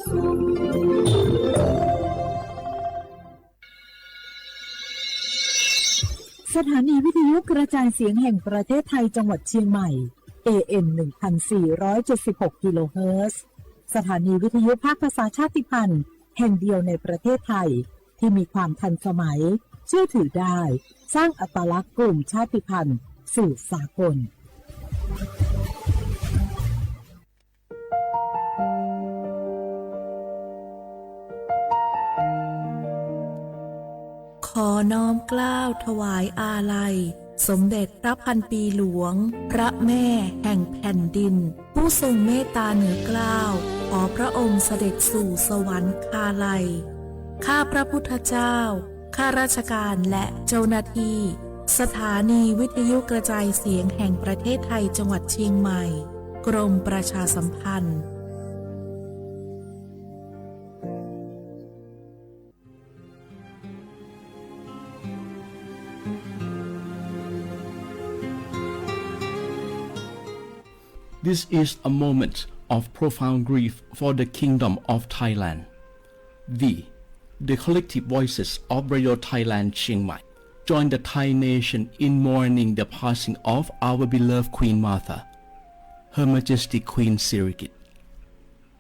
สถานีวิทยุกระจายเสียงแห่งประเทศไทยจังหวัดเชียงใหม่ เอ เอ็ม หนึ่งพันสี่ร้อยเจ็ดสิบหก กิโลเฮิรตซ์ สถานีวิทยุภาคภาษาชาติพันธุ์แห่งเดียวในประเทศไทย ที่มีความทันสมัย เชื่อถือได้ สร้างอัตลักษณ์กลุ่มชาติพันธุ์สู่สากล ขอน้อมเกล้าถวายอาลัย สมเด็จพระพันปีหลวง พระแม่แห่งแผ่นดิน ผู้ทรงเมตตาเหนือเกล้า ขอพระองค์เสด็จสู่สวรรคาลัย ข้าพระพุทธเจ้า ข้าราชการและเจ้าหน้าที่ สถานีวิทยุกระจายเสียงแห่งประเทศไทยจังหวัดเชียงใหม่ กรมประชาสัมพันธ์ This is a moment of profound grief for the Kingdom of Thailand. We, the collective voices of Radio Thailand Chiang Mai, join the Thai nation in mourning the passing of our beloved Queen Mother, Her Majesty Queen Sirikit.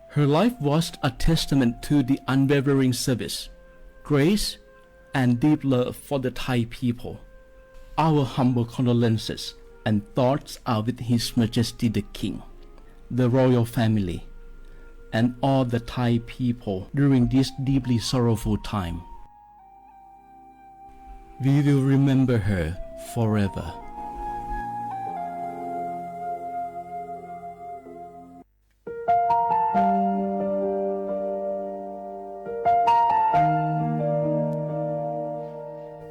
Her life was a testament to the unwavering service, grace, and deep love for the Thai people. Our humble condolences and thoughts are with His Majesty the King, the royal family, and all the Thai people during this deeply sorrowful time. We will remember her forever.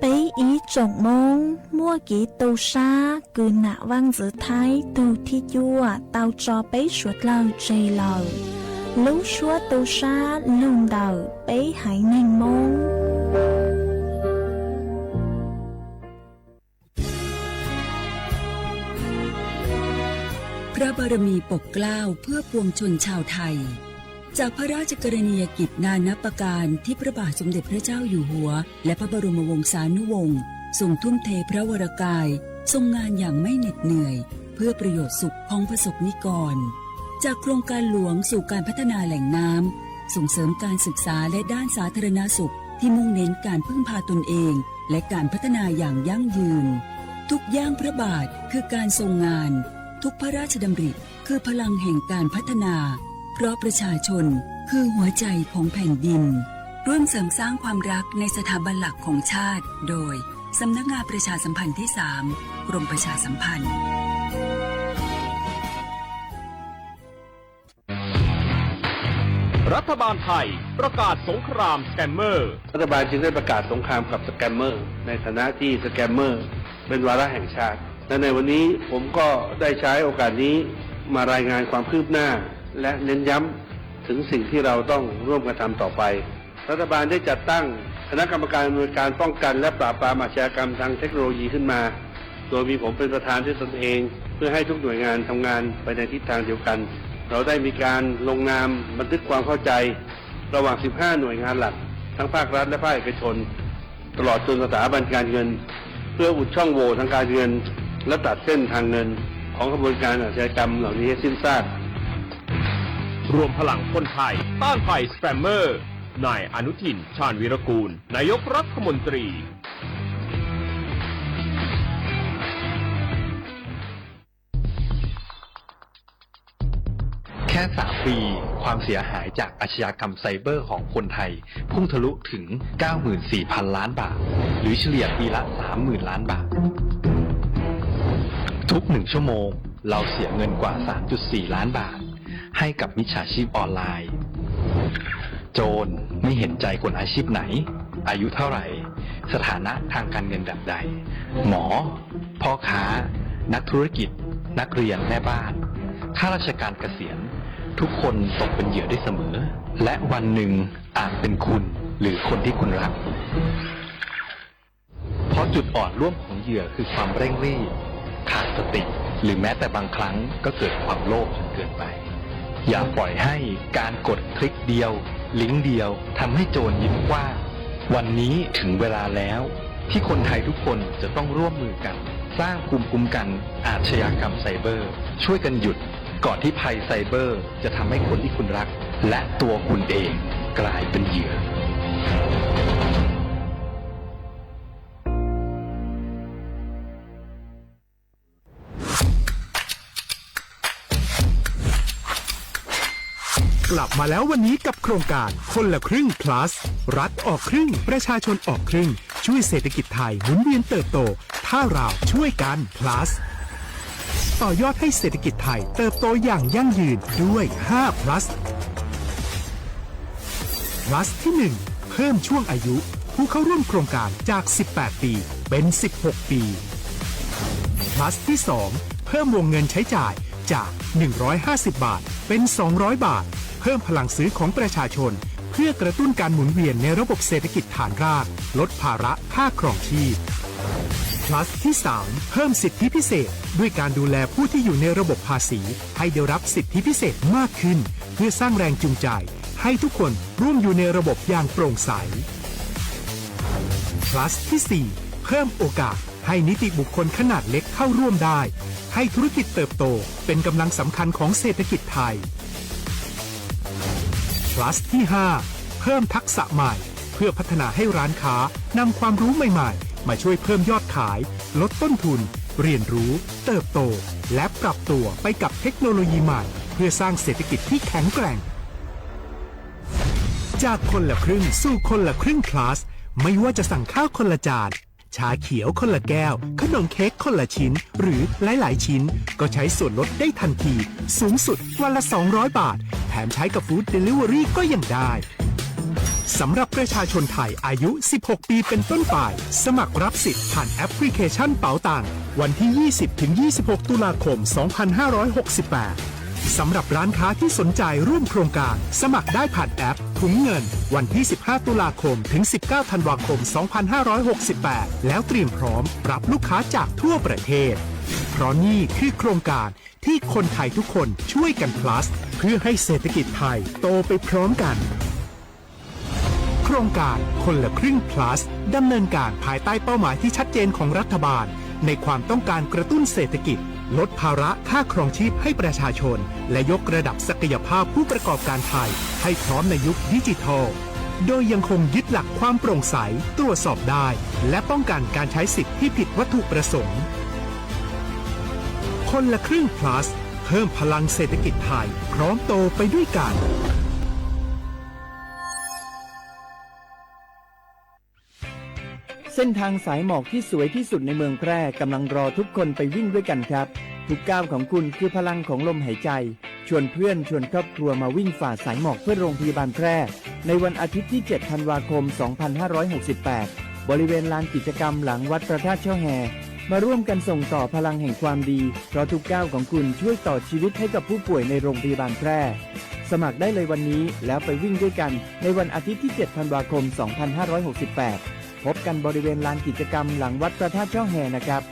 Peb ib tsoom Hmoob muaj kev tu sab kws nam vaj ntxwv Thaib tug thib cuaj tau tso peb suav dlawg tseg lawm. Lub suab tu sab lug ntawm peb haiv neeg Hmoob. พระบารมีปกเกล้าเพื่อปวงชนชาวไทย จากพระราชกรณียกิจนานับประการที่พระบาทสมเด็จพระเจ้าอยู่หัว และพระบรมวงศานุวงศ์ทรงทุ่มเทพระวรกาย ทรงงานอย่างไม่เหน็ดเหนื่อย เพื่อประโยชน์สุขของประสบนิกร จากโครงการหลวงสู่การพัฒนาแหล่งน้ำ ส่งเสริมการศึกษาและด้านสาธารณสุขที่มุ่งเน้นการพึ่งพาตนเอง และการพัฒนาอย่างยั่งยืน ทุกย่างพระบาทคือการทรงงาน ทุกพระราชดำริคือพลังแห่งการพัฒนา เพราะประชาชนคือหัวใจของแผ่นดิน ร่วมเสริมสร้างความรักในสถาบันหลักของชาติ โดย สำนักงานประชาสัมพันธ์ที่สาม กรมประชาสัมพันธ์ รัฐบาลไทยประกาศสงครามสแกมเมอร์ รัฐบาลจึงได้ประกาศสงครามกับสแกมเมอร์ ในฐานะที่สแกมเมอร์เป็นวาระแห่งชาติ และในวันนี้ผมก็ได้ใช้โอกาสนี้มารายงานความคืบหน้า และเน้นย้ำถึงสิ่งที่เราต้องร่วมกันทำต่อไป รัฐบาลได้จัดตั้งคณะกรรมการอำนวยการป้องกันและปราบปรามอาชญากรรมทางเทคโนโลยีขึ้นมา โดยมีผมเป็นประธานด้วยตนเอง เพื่อให้ทุกหน่วยงานทำงานไปในทิศทางเดียวกัน เราได้มีการลงนามบันทึกความเข้าใจ ระหว่าง สิบห้า หน่วยงานหลัก ทั้งภาครัฐและภาคเอกชน ตลอดจนสถาบันการเงิน เพื่ออุดช่องโหว่ทางการเงิน และตัดเส้นทางเงิน ของขบวนการอาชญากรรมเหล่านี้ให้สิ้นซาก รวมพลังคนไทยต้านภัยสแกมเมอร์ นายอนุทิน ชาญวีรกูล นายกรัฐมนตรี แค่ สาม ปี ความเสียหายจากอาชญากรรมไซเบอร์ของคนไทย พุ่งทะลุถึง เก้าหมื่นสี่พัน ล้านบาท หรือเฉลี่ยปีละ สามหมื่น ล้านบาท ทุกหนึ่งชั่วโมง เราเสียเงินกว่า สามจุดสี่ ล้านบาท ให้กับมิจฉาชีพออนไลน์ โจรไม่เห็นใจคนอาชีพไหน อายุเท่าไหร่ สถานะทางการเงินแบบใด หมอ พ่อค้า นักธุรกิจ นักเรียน แม่บ้าน ข้าราชการเกษียณ ทุกคนตกเป็นเหยื่อได้เสมอ และวันหนึ่งอาจเป็นคุณ หรือคนที่คุณรัก เพราะจุดอ่อนร่วมของเหยื่อคือความเร่งรีบ ขาดสติ หรือแม้แต่บางครั้งก็เกิดความโลภจนเกินไป อย่าปล่อยให้การกดคลิกเดียว ลิงก์เดียวทำให้โจรยิ้มกว้าง วันนี้ถึงเวลาแล้วที่คนไทยทุกคนจะต้องร่วมมือกัน สร้างภูมิคุ้มกันอาชญากรรมไซเบอร์ ช่วยกันหยุดก่อนที่ภัยไซเบอร์จะทำให้คนที่คุณรัก และตัวคุณเองกลายเป็นเหยื่อ กลับมาแล้ววันนี้กับโครงการคนละครึ่ง plus รัฐออกครึ่ง ประชาชนออกครึ่ง ช่วยเศรษฐกิจไทยหมุนเวียนเติบโต ถ้าเราช่วยกัน plus ต่อยอดให้เศรษฐกิจไทยเติบโตอย่างยั่งยืนด้วย ห้า plus plus ที่ หนึ่ง เพิ่มช่วงอายุผู้เข้าร่วมโครงการจาก สิบแปด ปี เป็น สิบหก ปี plus ที่ สอง เพิ่มวงเงินใช้จ่ายจาก หนึ่งร้อยห้าสิบ บาท เป็น สองร้อย บาท เพิ่มพลังซื้อของประชาชน เพื่อกระตุ้นการหมุนเวียนในระบบเศรษฐกิจฐานราก ลดภาระค่าครองชีพ plus ที่ สาม เพิ่มสิทธิพิเศษ ด้วยการดูแลผู้ที่อยู่ในระบบภาษี ให้ได้รับสิทธิพิเศษมากขึ้น เพื่อสร้างแรงจูงใจ ให้ทุกคนร่วมอยู่ในระบบอย่างโปร่งใส plus ที่ สี่ เพิ่มโอกาสให้นิติบุคคลขนาดเล็กเข้าร่วมได้ ให้ธุรกิจเติบโตเป็นกำลังสำคัญของเศรษฐกิจไทย plus ที่ ห้า เพิ่มทักษะใหม่ เพื่อพัฒนาให้ร้านค้านำความรู้ใหม่ๆ มาช่วยเพิ่มยอดขาย ลดต้นทุน เรียนรู้ เติบโต และปรับตัวไปกับเทคโนโลยีใหม่ เพื่อสร้างเศรษฐกิจที่แข็งแกร่ง จากคนละครึ่งสู่คนละครึ่ง plus ไม่ว่าจะสั่งข้าวคนละจาน ชาเขียวคนละแก้ว ขนมเค้กคนละชิ้น หรือหลายๆ ชิ้น ก็ใช้ส่วนลดได้ทันที สูงสุดวันละ สองร้อย บาท แถมใช้กับ Food Delivery ก็ยังได้ สำหรับประชาชนไทยอายุ สิบหก ปีเป็นต้นไป สมัครรับสิทธิ์ผ่านแอปพลิเคชันเป๋าตัง วันที่ ยี่สิบ ถึง ยี่สิบหก ตุลาคม สองพันห้าร้อยหกสิบแปด สำหรับร้านค้าที่สนใจร่วมโครงการ สมัครได้ผ่านแอปถุงเงิน วันที่ สิบห้า ตุลาคม ถึง สิบเก้า ธันวาคม สองพันห้าร้อยหกสิบแปด แล้วเตรียมพร้อมรับลูกค้าจากทั่วประเทศ เพราะนี่คือโครงการที่คนไทยทุกคนช่วยกัน plus เพื่อให้เศรษฐกิจไทยโตไปพร้อมกัน โครงการคนละครึ่ง plus ดำเนินการภายใต้เป้าหมายที่ชัดเจนของรัฐบาล ในความต้องการกระตุ้นเศรษฐกิจ ลดภาระค่าครองชีพให้ประชาชน และยกระดับศักยภาพผู้ประกอบการไทยให้พร้อมในยุคดิจิทัล โดยยังคงยึดหลักความโปร่งใส ตรวจสอบได้ และป้องกันการใช้สิทธิ์ที่ผิดวัตถุประสงค์ คนละครึ่ง plus เพิ่มพลังเศรษฐกิจไทย พร้อมโตไปด้วยกัน เส้นทางสายหมอกที่สวยที่สุดในเมืองแพร่กำลังรอทุกคนไปวิ่งด้วยกันครับ ทุกก้าวของคุณคือพลังของลมหายใจ ชวนเพื่อนชวนครอบครัวมาวิ่งฝ่าสายหมอกเพื่อโรงพยาบาลแพร่ ในวันอาทิตย์ที่ เจ็ด ธันวาคม สองพันห้าร้อยหกสิบแปด บริเวณลานกิจกรรมหลังวัดพระธาตุช่อแฮ มาร่วมกันส่งต่อพลังแห่งความดี เพราะทุกก้าวของคุณช่วยต่อชีวิตให้กับผู้ป่วยในโรงพยาบาลแพร่ สมัครได้เลยวันนี้แล้วไปวิ่งด้วยกัน ในวันอาทิตย์ที่ เจ็ด ธันวาคม สองพันห้าร้อยหกสิบแปด พบกันบริเวณลานกิจกรรมหลังวัดพระธาตุช่อแฮนะครับ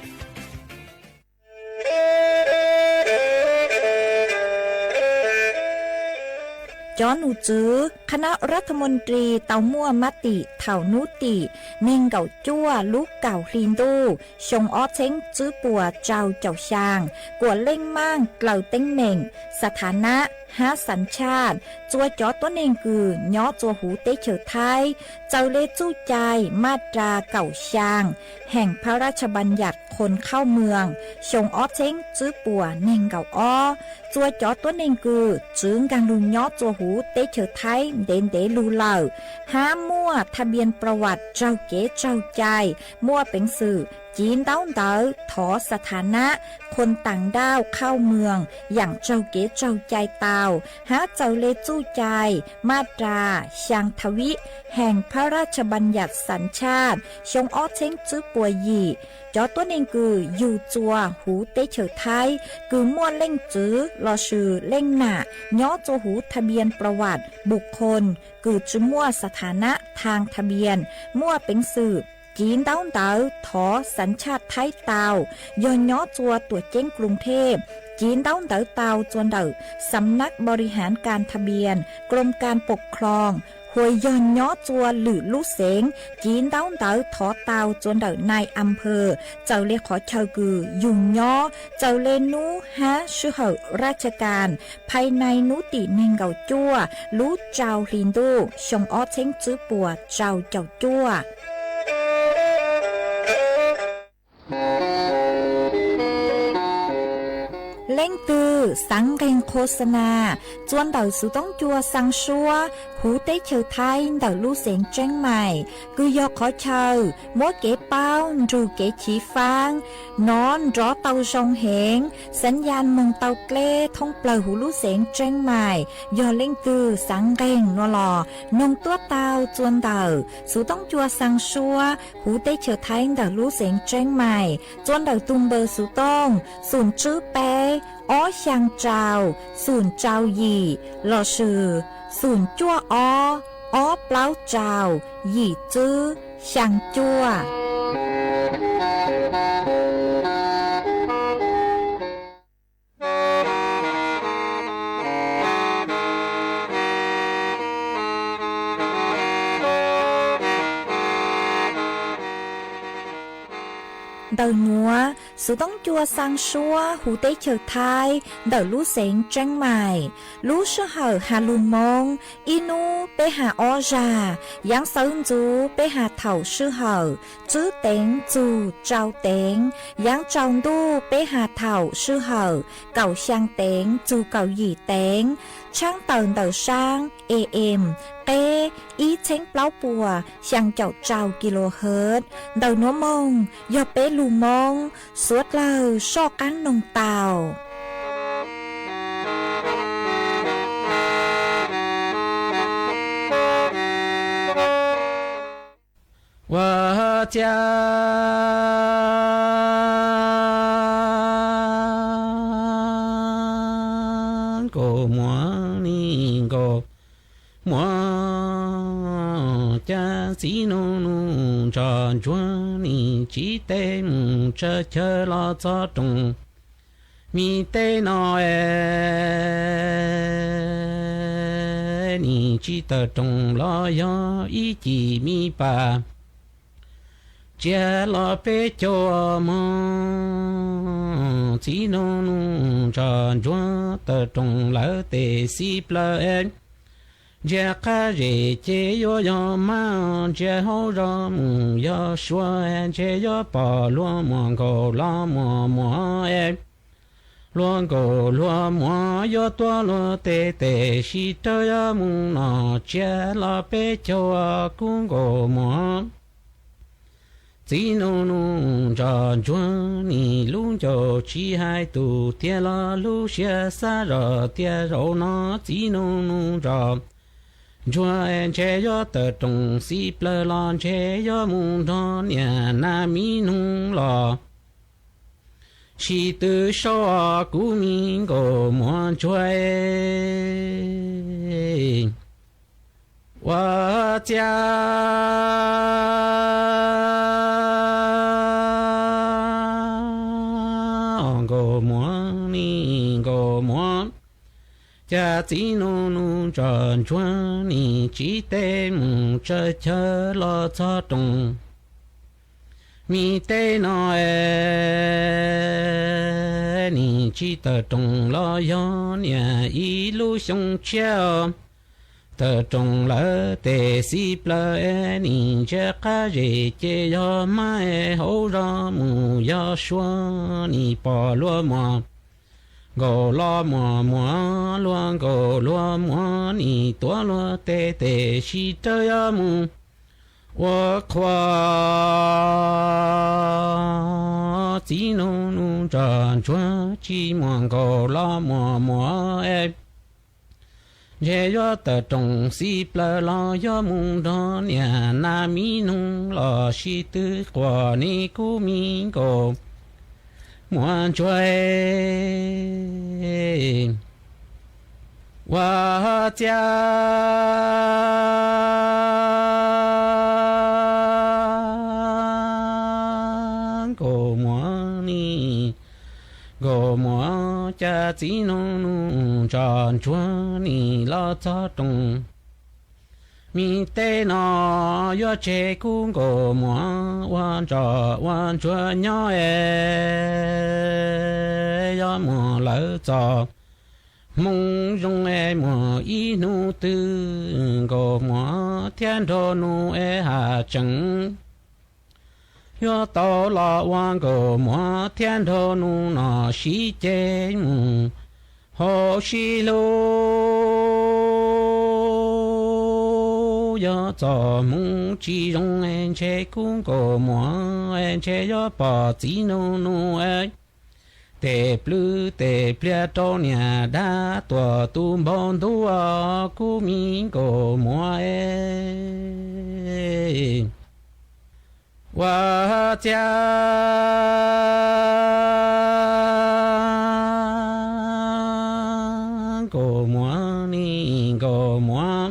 Cov nus txwv คณะรัฐมนตรี tau muaj มติ thaum hnub tim neeg nkaum cuaj lub kaum hli ntuj xyoo ob txheeb tswb puas rau caum xyaa, kuas leej maaj dlaws teeb meem, สถานะ hab สัญชาติ txua cov tuab neeg kws nyob txua huv teb chaws Thaib, txaws le txuj cai มาตรา kaum xyaa แห่งพระราชบัญญัติคนเข้าเมือง xyoo ob txheeb tswb puas neeg nkaum ob. Txua cov tuab neeg kws txwv nkaag lug nyob txua huv teb chaws Thaib ntev ntev lug lawm, hab muaj ทะเบียนประวัติ raug kev raug cai, muaj peev xwm civ ntaub ntawv thov สถานะ คนต่างด้าวเข้าเมือง yaam raug kev raug cai tau, hab txaws le txuj cai มาตรา xyaa tha vib แห่งพระราชบัญญัติสัญชาติ xyoo ob txheeb tswb puas yim. Cov tuab neeg kws yug txua huv teb chaws Thaib kws muaj leej txwv lossis leej nam nyob txua huv ทะเบียนประวัติ บุคคล kws tsi muaj สถานะ ทางทะเบียน, muaj peev xwm civ ntaub ntawv thov สัญชาติ Thaib tau, yog nyob txua tuam ceeb กรุงเทพ civ ntaub ntawv tau txua ntawm Xam nab Bori Hav Kas Thas Npias, Krom Kas Pom Khloos, hua yog nyob txua lwm lub xeev, civ ntaub ntawv thov tau txua ntawm nai a phawj, txawm le qhov chaw kws yug nyob, txawm le nub hab sij hawm raj chaw kas, phais nai nub tim neeg nkaum cuaj lub rau hli ntuj xyoo ob txheeb tsib puas rau caum cuaj. Leej twg xaav nqeeg qhua xa nas, txua ntawm xuv toob cua xaa suab huv teb chaws Thaib ntawm lub xeev Tseeb Mais, kws yog qhov chaw muab kev paub nrug kev chiv faab nov nrov tau zoo heev, xaav ya moog tau dleb thoob plawg huv lub xeev Tseeb Mais. Yog leej twg xaav nqeeg nua los noog tuab tau txua ntawm xuv toob cua xaa suab huv teb chaws Thaib ntawm lub xeev Tseeb Mais, txua ntawm tug npawb xuv tooj xum tswb peb ob xyaa rau xum rau yim lossis xum cuaj ob ob plaub rau yim tswb xyaa cuaj. Ntawm nuav, xuv toob cua xaa suab huv teb chaws Thaib ntawm lub xeev Tseeb Mais. Lub sij hawm has lug Moob, ib nub peb has ob zag, yaav xawv ntxuv peb has thaum sij hawm tswb teev txug rau teev, yaav tsaus ntuj peb has thaum sij hawm kaum xyaa teev txug kaum yim teev. Tshaab tawm ntawm saab AM qeb ib txheeb plaub puas xyaa caum rau kilohertz. Ntawm nuav moog yog peb lug Moob, suav dlawg soj qaab noog tau. Ua ciav nkaus muag ni nkaus muag, cas txiv nug nug ntsos ntsuag ni tsib teg mus tsa chaw los txog rooj mi teb no es, ni tsis tawm rooj los yog ib cim mi pas. Ntsia los peb caug moog, txiv nug nug ntsos ntsuag tawm rooj lawm tes xib plawg es, ntsia qab zes ces yuav yog mab, ntsia hauv zos mus yog suav, ntsia yuav pom luag muag nkaus los muag muag es, luag nkaus luag muag yuav tuab luag tes tes sib rawv yuav mus no, ntsia los peb caug kub nkaus muag. Txiv nug nug ntsos ntsuag ni lub ncauj tsis hais tus tiag los lub siab xav zog tiag zaum no, txiv nug nug ntsos ntsuag ntse yuav tawm rooj xib plawg los ntse yuav mus nrog niam nas mi nug los, sis twb sau kuv mi nkaus muag ntsuag. Ua ciav nkaus muag ni nkaus muag, cas txiv nug nug ntsos ntsuag ni tsib teg mus tsa chaw los txog rooj mi teb no es, ni tsis tawm rooj los yog niam ib lub xyoo tshiab. Tawm rooj lawm tes xib plawg es, ni ntsia qab zes ces yog mab es, hauv zos mus yog suav, ni pom luag muag nkaus los muag muag, luag nkaus luag muag ni tuab luag tes tes sib rawv yuav mus ua qhua. Txiv nug nug ntsos ntsuag tsis muag nkaus los muag muag es, ntshe yuav tawm rooj xib plawg los yuav mus nrog niam nas mi nug los sis twb quas ni kuv mi nkaus muag ntsuag. Ua ciav nkaus muag ni Nkauj Muas, cas txiv nug nug ntsos ntsuag nim los txog rooj. Mi teb no yuav tseg kuv Nkauj Muas ua ntsos ua ntsuag nyob es, yuav muab lawv txoj hmoo zoo es muab ib hnub twg Nkauj Muas thiab nraug nus es haj tseem yuav tau los ua Nkauj Muas thiab nraug nus no sib ceg mus hauv sib hlub. Yog txoj hmoo tsis zoo es ntshe kuv Nkauj Muas es ntshe yuav pom txiv nug nus es tes plwv tes pliag rau niam dab tuam tus npau ntuj os kuv me Nkauj Muas es. Ua ciav Nkauj Muas, nim Nkauj Muas,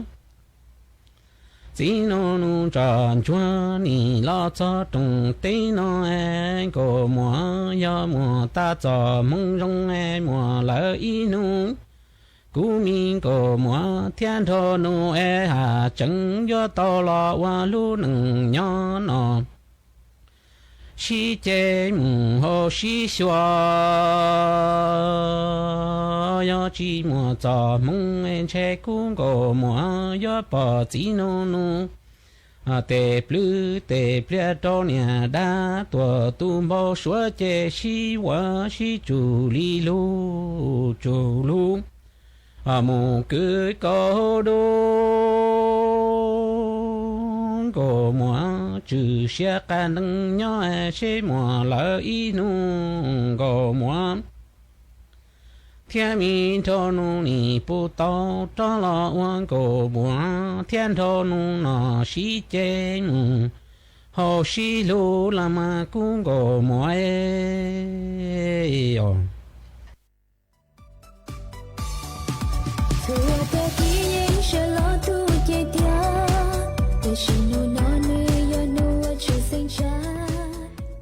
txiv nug nug ntsos ntsuag nim los txog rooj teb no es Nkauj Muas, yog muab tag txoj hmoo zoo es muab lawv ib hnub, kuv me Nkauj Muas thiab nraug nus es haj tseem yuav tau los ua lub neej nyob no sib ceg mus hauv sib xyuas. Yog tsis muab txoj hmoo es ntshe kuv Nkauj Muas yuav pom txiv nug nus tes plwv tes pliag rau niam dab tuam tus npau suav ces sib ua sib tsum li lug tsum lug mus kwv kaum dub. Nkauj Muas tswm siab qas ntees nyob seb muab lawv ib hnub Nkauj Muas thiab me nraug nus nim puas tau rov los ua Nkauj Muas thiab nraug nus no sib ceg mus hauv sib hlub los mas kuv Nkauj Muas os.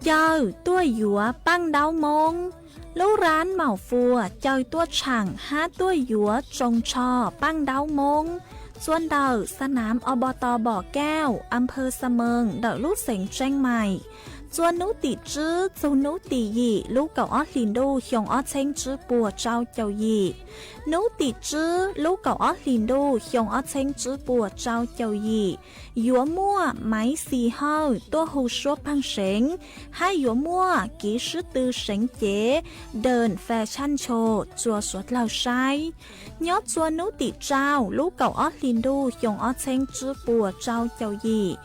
Caw tuaj yuav Paj Ntaub Moob. Lub rab maum fuas caw tuaj tshaam hab tuaj yuav tsoos tsho Paj Ntaub Moob, txua ntawm xa nam Ob Tog Npom Kauj, a phawv Xa Mees ntawm lub xeev Tseeb Maim. Txua hnub tim tsib txug hnub tim yim lub kaum ob hlis ntuj xyoo ob txheeb tsib puas rau caum yim. Hnub tim tsib lub kaum ob hlis ntuj xyoo ob txheeb tsib puas rau caum yim, yuav muaj Maiv Xis Hawj tuaj hu suab pheej seev, hab yuav muaj Kiv Swb Tw Seev Cev, Dawm Fas Tshaj Ntsho, txua suav dlawg saib. Nyob txua hnub tim rau lub kaum ob hlis ntuj xyoo ob txheeb tsib puas rau caum yim,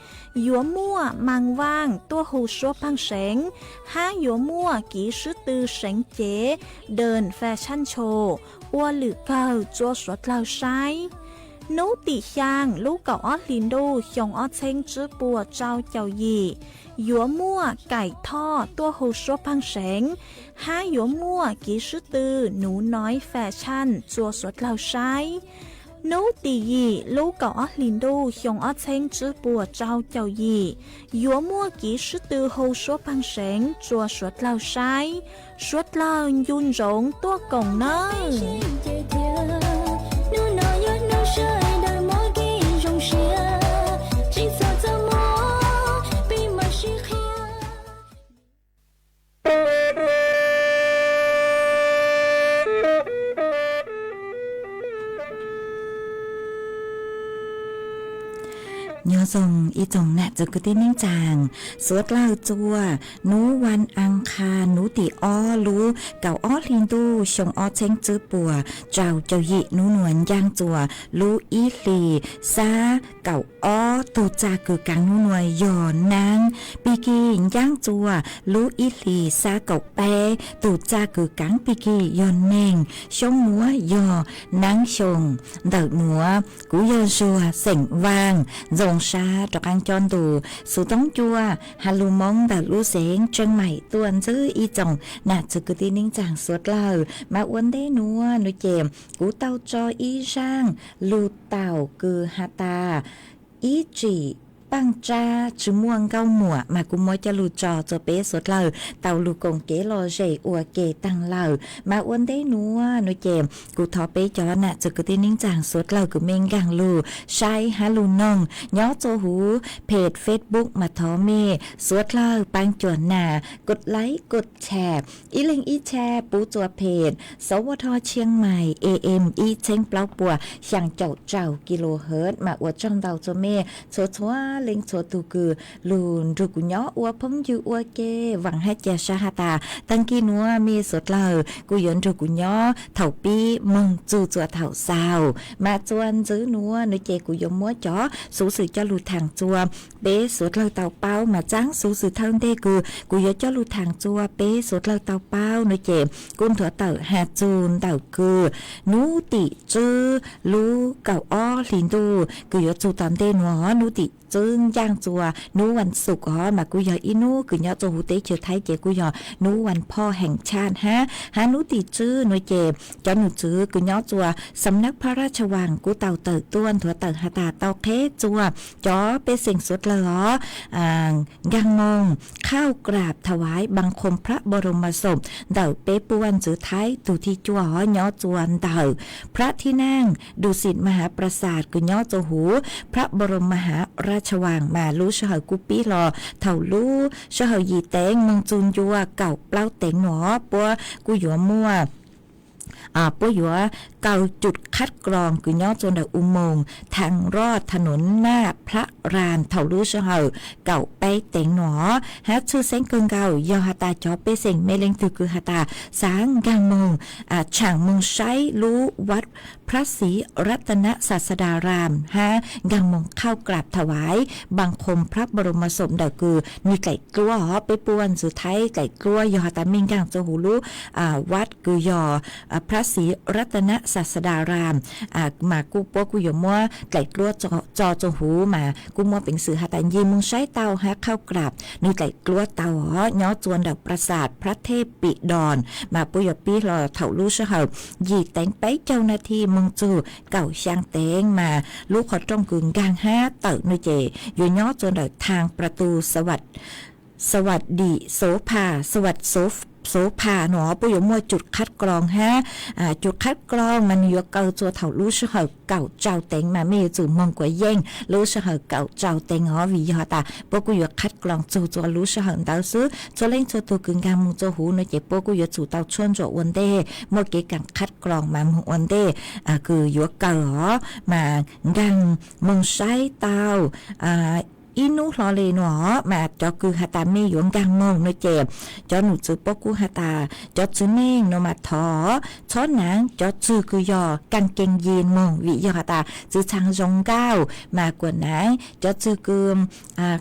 yuav muaj Maas Vaaj tuaj hu suab pheej seev, hab yuav muaj Kiv Swb Tw Seev Cev, Dawm Fas Tshaj Ntsho, ua lwm kawg txua suav dlawg saib. Hnub tim xyaa lub kaum ob hlis ntuj xyoo ob txheeb tsib puas rau caum yim, yuav muaj Kaim Thoj tuaj hu suab pheej seev, hab yuav muaj Kiv Swb Tw Nuv Noiv Fas Tshaj txua suav dlawg saib. Hnub tim yim lub kaum ob hlis ntuj xyoo ob txheeb tsib puas rau caum yim, yuav muaj Kiv Swb Tw hu suab pheej seev txua suav dlawg saib. Suav dlawg ncu ntsoov tuaj koom nawb. Nyob zoo ib tsoom nam txiv kwv tij neej tsaa, suav dlawg txua hnub vas as khas hnub tim ob lub kaum ob hli ntuj xyoo ob txheeb tsib puas rau caum yim, hnub nuav ncaaj txua lub ib hlis xab kaum ob, tug txag kws kaav hnub nuav yog naab pig kig. Ncaaj txua lub ib hlis xab kaum peb, tug txag kws kaav pig kig yog neeg. Xyoo nuav yog naab xyoo. Ntawm nuav kuv yog Zuag xeem Vaaj, Ntxoov Sab rov qaab coj ntu xuv toob cua has lug Moob ntawm lub xeev Tseeb Maim tuaj ntxwv ib tsoom nam txiv kwv tij neej tsaa suav dlawg. Mas ua ntej nuav nuav ces kuv tau tso ib zaaj lug taum kws has tas ib tsim paaj tsab tsi muaj nkauj muam mas kuv muab coj lug tso rua peb suav dlawg tau lug koom kev lom zem ua ke taag lawm. Mas ua ntej nuav no ces kuv thov peb cov nam txiv kwv tij neej tsaa suav dlawg kws mej nkaag lug saib hab lug noog nyob rua huv page Facebook mas thov mej suav dlawg paab cuam nas kod like kod share, ib leeg ib share pub rua page Sov Vo Dho Tshiang Mai A M ib txheeb plaub puas xyaa caum rau kilohertz mas ua tsaug ntau rua mej txhua txhua leej txhua tug kws lug nrug kuv nyob ua phooj ywg ua ke vaam hab ca sab has tas taag kis nuav mej suav dlawg kuj yuav nrug kuv nyob thaum pib moog txug rua thaum xaus. Mas rua ntxiv nuav no ces kuv yuav muab cov xuv xwm coj lug thaam rua peb suav dlawg tau paub. Mas tsaab xuv xwm thawj ntej kws kuv yuav coj lug thaam rua peb suav dlawg tau paub no ces kuj nthuav tawm has txug ntawm kws nub tim tswb lub kaum ob hlis ntuj kws yuav txug tom ntej nuav, nub tim tswb ncaaj rua nub vas xuv os mas kuj yog ib nub kws nyob rua huv teb chaws Thaib ces kuj yog nub vas phoj heev tshaj hab, hab nub tim tswb no ces cov nom tswv kws nyob rua Sam Nab Phab Raj Vas kuj tau tawm tuaj nthuav tawm has tas tau qheb rua cov pej xeem suav dlawg os nkaag moog เข้ากราบถวายบังคมพระบรมศพ ntawm peb puj vaj ntxwv Thaib tug thib cuaj os nyob rua ntawm พระที่นั่งดุสิตมหาปราสาท kws nyob rua huv พระบรมมหาราชวัง mas lub sij hawm kuj pib hlo thaum lub sij hawm yim teev moog txug ncua kaum plaub teev nuav puab kuj yuav muaj puab yuav kaw จุดคัดกรอง kws nyob rua ntawm u moos thaam roj tha nuv naj Phab Ras thaum lub sij hawm kaum peb teev nuav. Hab tshwj xeeb kawg nkaus yog has tas cov pej xeem mej leej twg kws has tas xaav nkaag moog tshaam moog saib lub วัดพระศรีรัตนศาสดาราม hab nkaag moog เข้ากราบถวายบังคมพระบรมศพ ntawm kws nwg dlaim dluab os, peb puj vaj ntxwv Thaib dlaim dluab yog has tas mej nkaag rua huv lub วัด kws yog พระศรีรัตนศาสดาราม mas kuj puab kuj yuav muab dlaim dluab tso rua huv mas kuj muaj peev xwm has tas nce moog saib tau hab เข้ากราบ nwg dlaim dluab tau os nyob rua ntawm ปราสาทพระเทพปิดร mas puab yuav pib hlo thaum lub sij hawm yim teev peb caug nas this moog txug kaum xyaa teev mas lub qhov rooj kws nkaag hab tawm no ces yuav nyob rua ntawm ทางประตูสวัสดีโสภา สวัสดีโสภา no puab yuav muaj จุดคัดกรอง hab จุดคัดกรอง mas nwg yuav kaw rua thaum lub sij hawm kaum rau teev mas mej yuav tsum moog kuas yeej lub sij hawm kaum rau teev os vim yog has tas puab kuj yuav คัดกรอง txug rua lub sij hawm ntawd xwb. Txhua leej txhua tug kws nkaag moog rua huv no ces puab kuj yuav tsum tau tshuaj ntsuam ua ntej, muaj kev kaam คัดกรอง mas moog ua ntej kws yuav kaw os mas nkaag moog saib tau ib nub hlo le no os mas cov kws has tas mej yuav nkaag moog no ces cov nom tswv puab kuj has tas cov tswv neej no mas thov txhob naav cov tswg kws yog กางเกงยีน moog vim yog has tas txwv txhaav zoo nkauj mas kuas naav cov tswg kws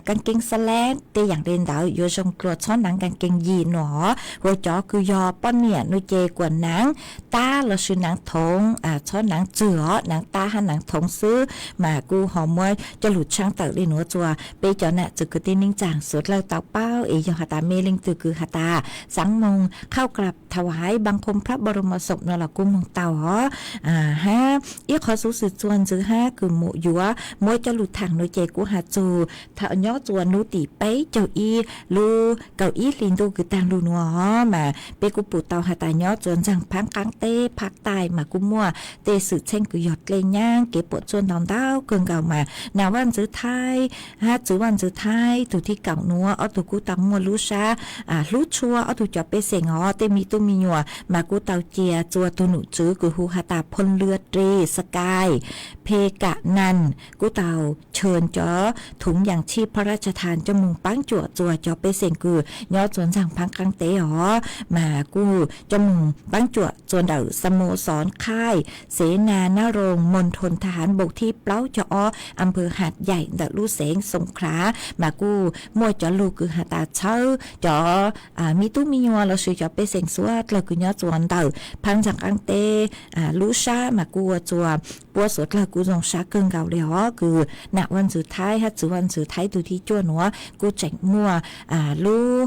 กางเกงสแลก tej yaam le ntawd yuav zoo dlua, txhob naav กางเกงยีน no os. Ua cov kws yog poj niam no ces kuas naav tab lossis naav thoov, txhob naav tswg os, naav tab hab naav thoov xwb. Mas kuj ho muab coj lug tshaab tawm le nuav rua peb cov nam txiv kwv tij neej tsaa suav dlawg tau paub es yog has tas mej leej twg kws has tas xaav moog เข้ากราบถวายบังคมพระบรมศพ no los kuj moog tau os. Hab ib qhov xuv xwm txuas ntxiv hab kws yuav muab coj lug thaam no ces kuv has txug nyob rua nub tim peb caug ib lub kaum ib hlis ntuj kws taag lug nuav os mas peb kuj pum tau has tas nyob rua ntxaag phaab qaab teb Phab Taij mas kuj muaj tej xwm txheej kws yog dlej nyaab kev puam tsuaj ntau ntau kawg nkaus mas nam vaj ntxwv Thaib hab tswv vaj ntxwv Thaib tug thib kaum nuav ob tug kuj tau muaj lub sab hlub tshua ob tug cov pej xeem os. Tej me tub me nyuam mas kuj tau cia rua tug nom tswv kws hu has tas พลเรือตรี สกาย เพกะนันท์ kuj tau เชิญ cov ถุงยางชีพพระราชทาน coj moog paab cuam rua cov pej xeem kws nyob rua ntxaag phaab qaab teb os mas kuj coj moog paab cuam rua ntawm สโมสรค่ายเสนานรงค์ มณฑลทหารบกที่ plaub caug ob อำเภอหาดใหญ่ ntawm lub xeev Soo Khlav mas kuj muaj cov lug kws has tas txhawb cov me tub me nyuam lossis cov pej xeem suav dlawg kws nyob rua ntawm phaab ntxaag qaab teb lub sab mas kuj ua rua puab suav dlawg kuj zoo sab kawg nkaus le os kws nam vaj ntxwv Thaib hab tswv vaj ntxwv Thaib tug thib cuaj nuav kuj tseem muaj lub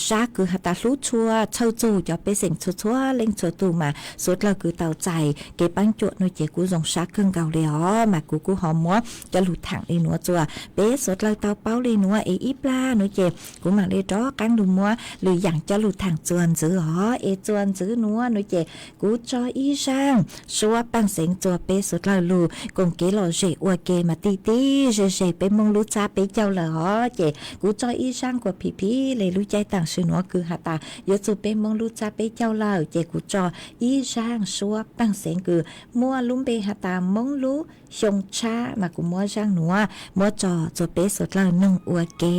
sab kws has tas hlub tshua txhawj txug cov pej xeem txhua txhua leej txhua tug mas suav dlawg kws tau txais kev paab cuam no ces kuj zoo sab kawg nkaus le os mas kuv kuj ho muab coj lug thaam le nuav rua peb Xuav Dlawg tau paub li nuav es ib plag nuav ces kuv mam li rov qaab lug muab lwm yaam coj lug thaam txuas ntxiv os. Es txuas ntxiv nuav nuav ces kuv tso ib zaaj suab paaj xeev txuas peb Xuav Dlawg lug koom kev lom zem ua ke mas tij tib ze ze peb Moob lub txhab peb caug lawm os. Ces kuv tso ib zaaj kuas phim phim le lub caij taam sim nuav kws has tas yuav txug peb Moob lub txhab peb caug lawm, ces kuv tso ib zaaj suab paaj xeev kws muaj lub npe has tas Moob lub xyoo tshab mas kuv muab zaaj nuav muab tso txuas peb Xuav Dlawg noog ua ke.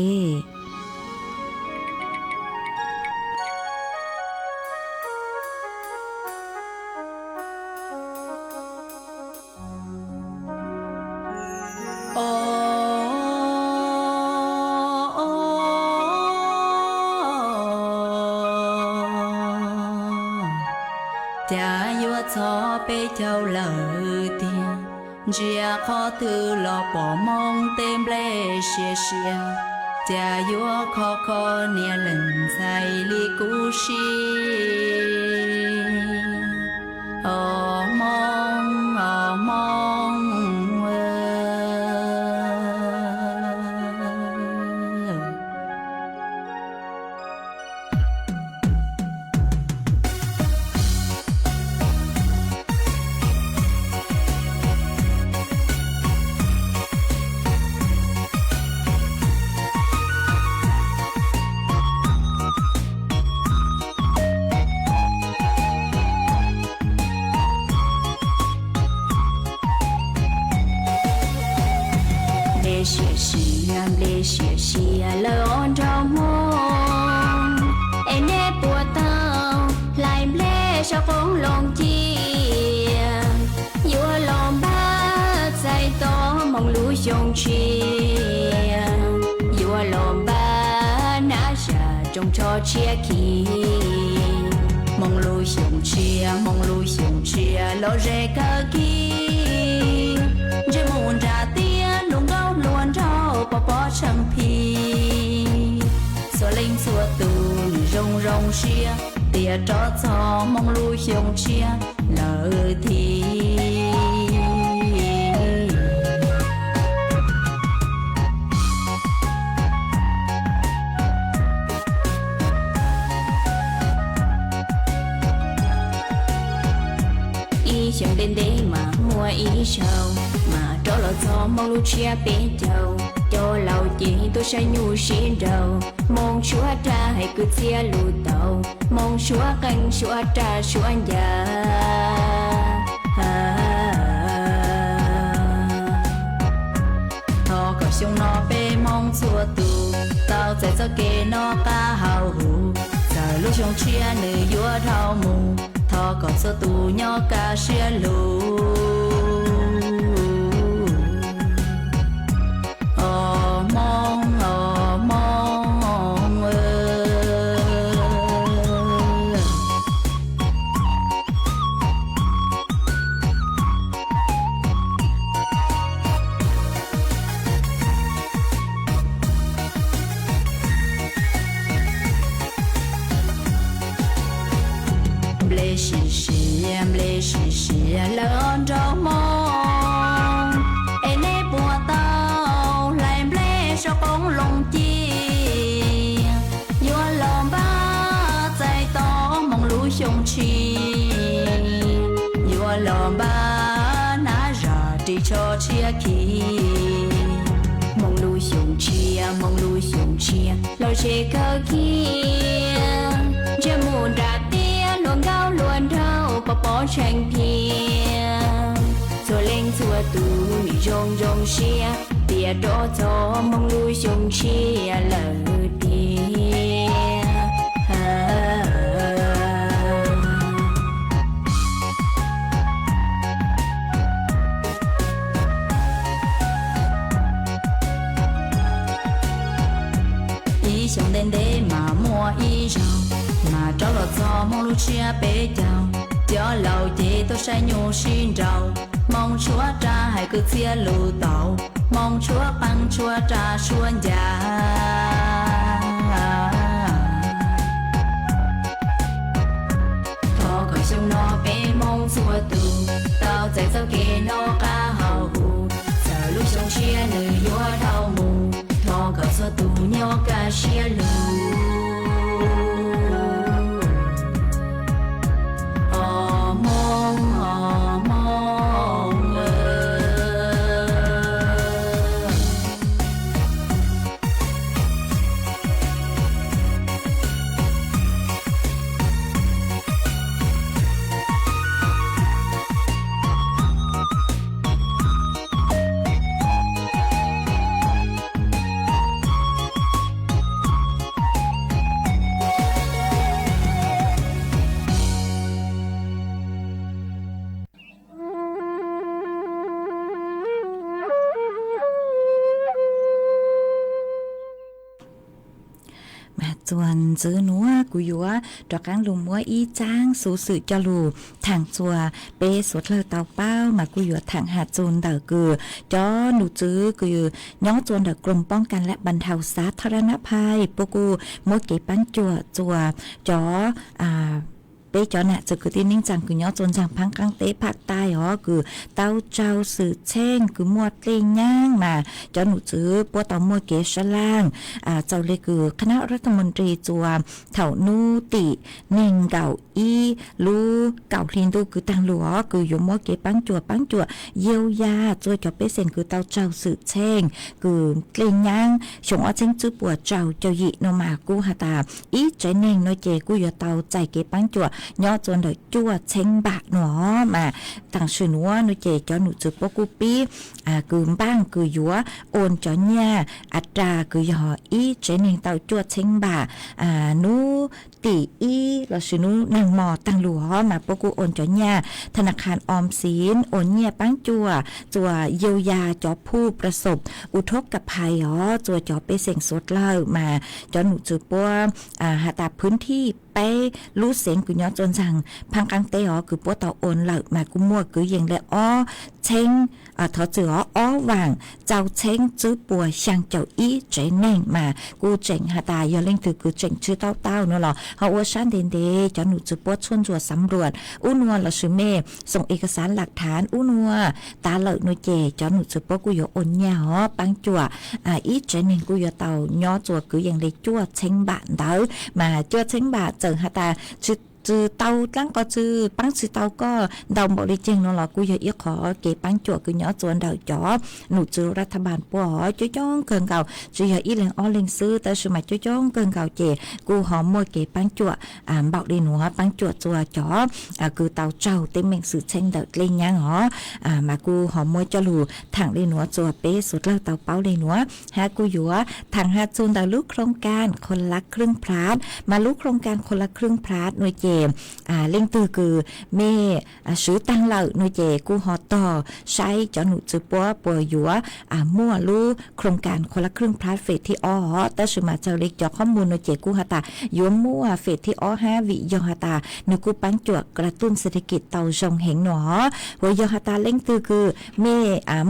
Cas yuav txog peb caug lawm tiag, ntsia qhov twg los pom Moob tej nplej siav siav, cas yuav kho kho niam leej ntxhais li kuv siab. Os Moob, os Moob, nplej siav siav, nplej siav siav lawm os nraug Hmoob, es neb puas tau hlais nplej saum qoob loo ciaj, yuav los npaj txais tos Hmoob lub xyoo tshiab, yuav los npaj nab zam rooj tsho tshiab khi. Hmoob lub xyoo tshiab, Hmoob lub xyoo tshiab lom zem kawg kiag, ntsej muag nra tiab hluas nkauj hluas nraug pov pob tsheej phim. Txhua leej txhua tus nws zoo zoo siab, tias rov txog Hmoob lub xyoo tshiab lawm thiab. Ib xyoo ntev ntev mas muaj ib zaug, mas rov los txog Hmoob lub tshiab peb caug, cov laus ces tuaj saib nyuj sib nraus, Hmoob tshuab raj hais kwv txhiaj lus taus, Hmoob tshuab qeej tshuab raj tshuab ncas. Thov kom xyoo no peb Hmoob txhua tus tau txais txoj kev noj qab haus huv, txawm lub xyoo tshiab nws yuav dhau mus, thov kom txhua tus nyob kaj siab lug. Os Hmoob, os Hmoob, nplej sim siav, nplej sim siav lawm os nraug Hmoob, es neb puas tau hlais nplej saum qoob loo ciaj, yuav los npaj txais tos Hmoob lub xyoo tshiab, yuav los npaj nab zam ris tsho tshiab khi. Hmoob lub xyoo tshiab, Hmoob lub xyoo tshiab lom zem kawg kiag, ntsej muag nra tiab hluas nkauj hluas nraug pov pob tsheej phiab. Txhua leej txhua tus nws zoo zoo siab, tias rov txog Hmoob lub xyoo tshiab lawm tiag. Ib xyoo ntev ntev mas muaj ib zaug, mas rov los txog Hmoob lub tshiab peb caug, cov laus ces tuaj saib nyuj sib nraus, Hmoob tshuab raj hais kwv txhiaj lus taus, Hmoob tshuab qeej tshuab raj tshuab ncas. Thov kom xyoo no peb Hmoob txhua tus tau txais txoj kev noj qab haus huv, txawm lub xyoo tshiab nws yuav dhau mus, siab lug, o Hmoob, o Hmoob. Mas txuas ntxiv nuav kuv yuav rov qaab lug muab ib tsaab xuv xwm coj lug thaam txuas peb suav dlawg tau paub, mas kuj yuav thaam has txug ntawm kws cov num tswv kws nyob txuas ntawm กรมป้องกันและบรรเทาสาธารณภัย puab kuj muab kev paab cuam txuas cov peb cov nam txiv kwv tij neej tsaa kws nyob txuas ntsaag phaab qaab teb phaj tais os, kws tau raug xwm txheej kws muaj dlej nyaab mas cov num tswv puab tau muaj kev sab laaj. Txaus le kws คณะรัฐมนตรี txuas thaum nub tim neeg nkaum ib lub kaum hli ntuj kws taag lug os, kws yuav muab kev paab cuam, paab cuam เยียวยา txuas cov pej xeem kws tau raug xwm txheej kws dlej nyaab xyoo ob txheeb tswb puas rau caum yim nuav mas kuj has tas ib tsev neeg nuav ces kuj yuav tau txais kev paab cuam nyob txuas ntawm cuaj txheeb npam nuav. Mas taam sim nuav nuav ces cov num tswv puab kuj pib kws npaaj kws yuav oon cov nyaj a ras kws yog ib tsev neeg tau cuaj txheeb npam nub tim ib lossis nub neeg mo taag lug os, mas puab kuj oon cov nyaj ธนาคารออมสิน oon nyaj paab cuam txuas เยียวยา covผู้ประสบอุทกภัย os, txuas cov pej xeem suav dlawg mas cov num tswv puab has tas พื้นที่ peb lub xeev kws nyob txuas ntsaag phaab qaab teb os, kws puab tau oon lawm mas kuj muaj kwv yees le ob txheeb, thov txwm os, ob vaam rau txheeb tswb puas xyaa caum ib tsev neeg mas kuj tseem has tas yog leej twg kws tseem tsi tau tau nuav los ho ua sab ntev ntev, cov num tswv puab tshuaj ntsuas สำรวจ ub nuav lossis mej xoom เอกสารหลักฐาน ub nuav tas lawm nuav ces cov num tswv puab kuj yuav oon nyaj os paab cuam ib tsev neeg kuj yuav tau nyob txuas kwv yees le cuaj txheeb npam ntawd. Mas cuaj txheeb npam txawm has tas tsi tau dlaab qhov tsi paab tsi tau koj ntau npaum le caag nuav los kuj yog ib qhov kev paab cuam kws nyob txuas ntawm cov num tswv รัฐบาล puab os coob coob kawg nkaus, tsi yog ib leeg ob leeg xwb tab sis mas coob coob kawg nkaus ces kuj ho muaj kev paab cuam npaum le nuav, paab cuam txuas cov kws tau raug teeb meem xwm txheej ntawm dlej nyaab os. Mas kuj ho muab coj lug thaam le nuav txuas peb suav dlawg tau paub le nuav, hab kuj yuav thaam has txug ntawm lub โครงการคนละครึ่งพลัส mas lub โครงการคนละครึ่งพลัส nuav ces leej twg kws mej swv taag lawm nuav ces kuj ho tog saib cov num tswv puab puas yuav muaj lub โครงการคนละครึ่งพลัส เฟสที่สอง os, tab sis mas txawm le cov qhob muag nuav ces kuj has tas yuav muaj เฟสที่สอง hab vim yog has tas nwg kuj paab cuam กระตุ้นเศรษฐกิจ tau zoo heev nuav os. Huas yog has tas leej twg kws mej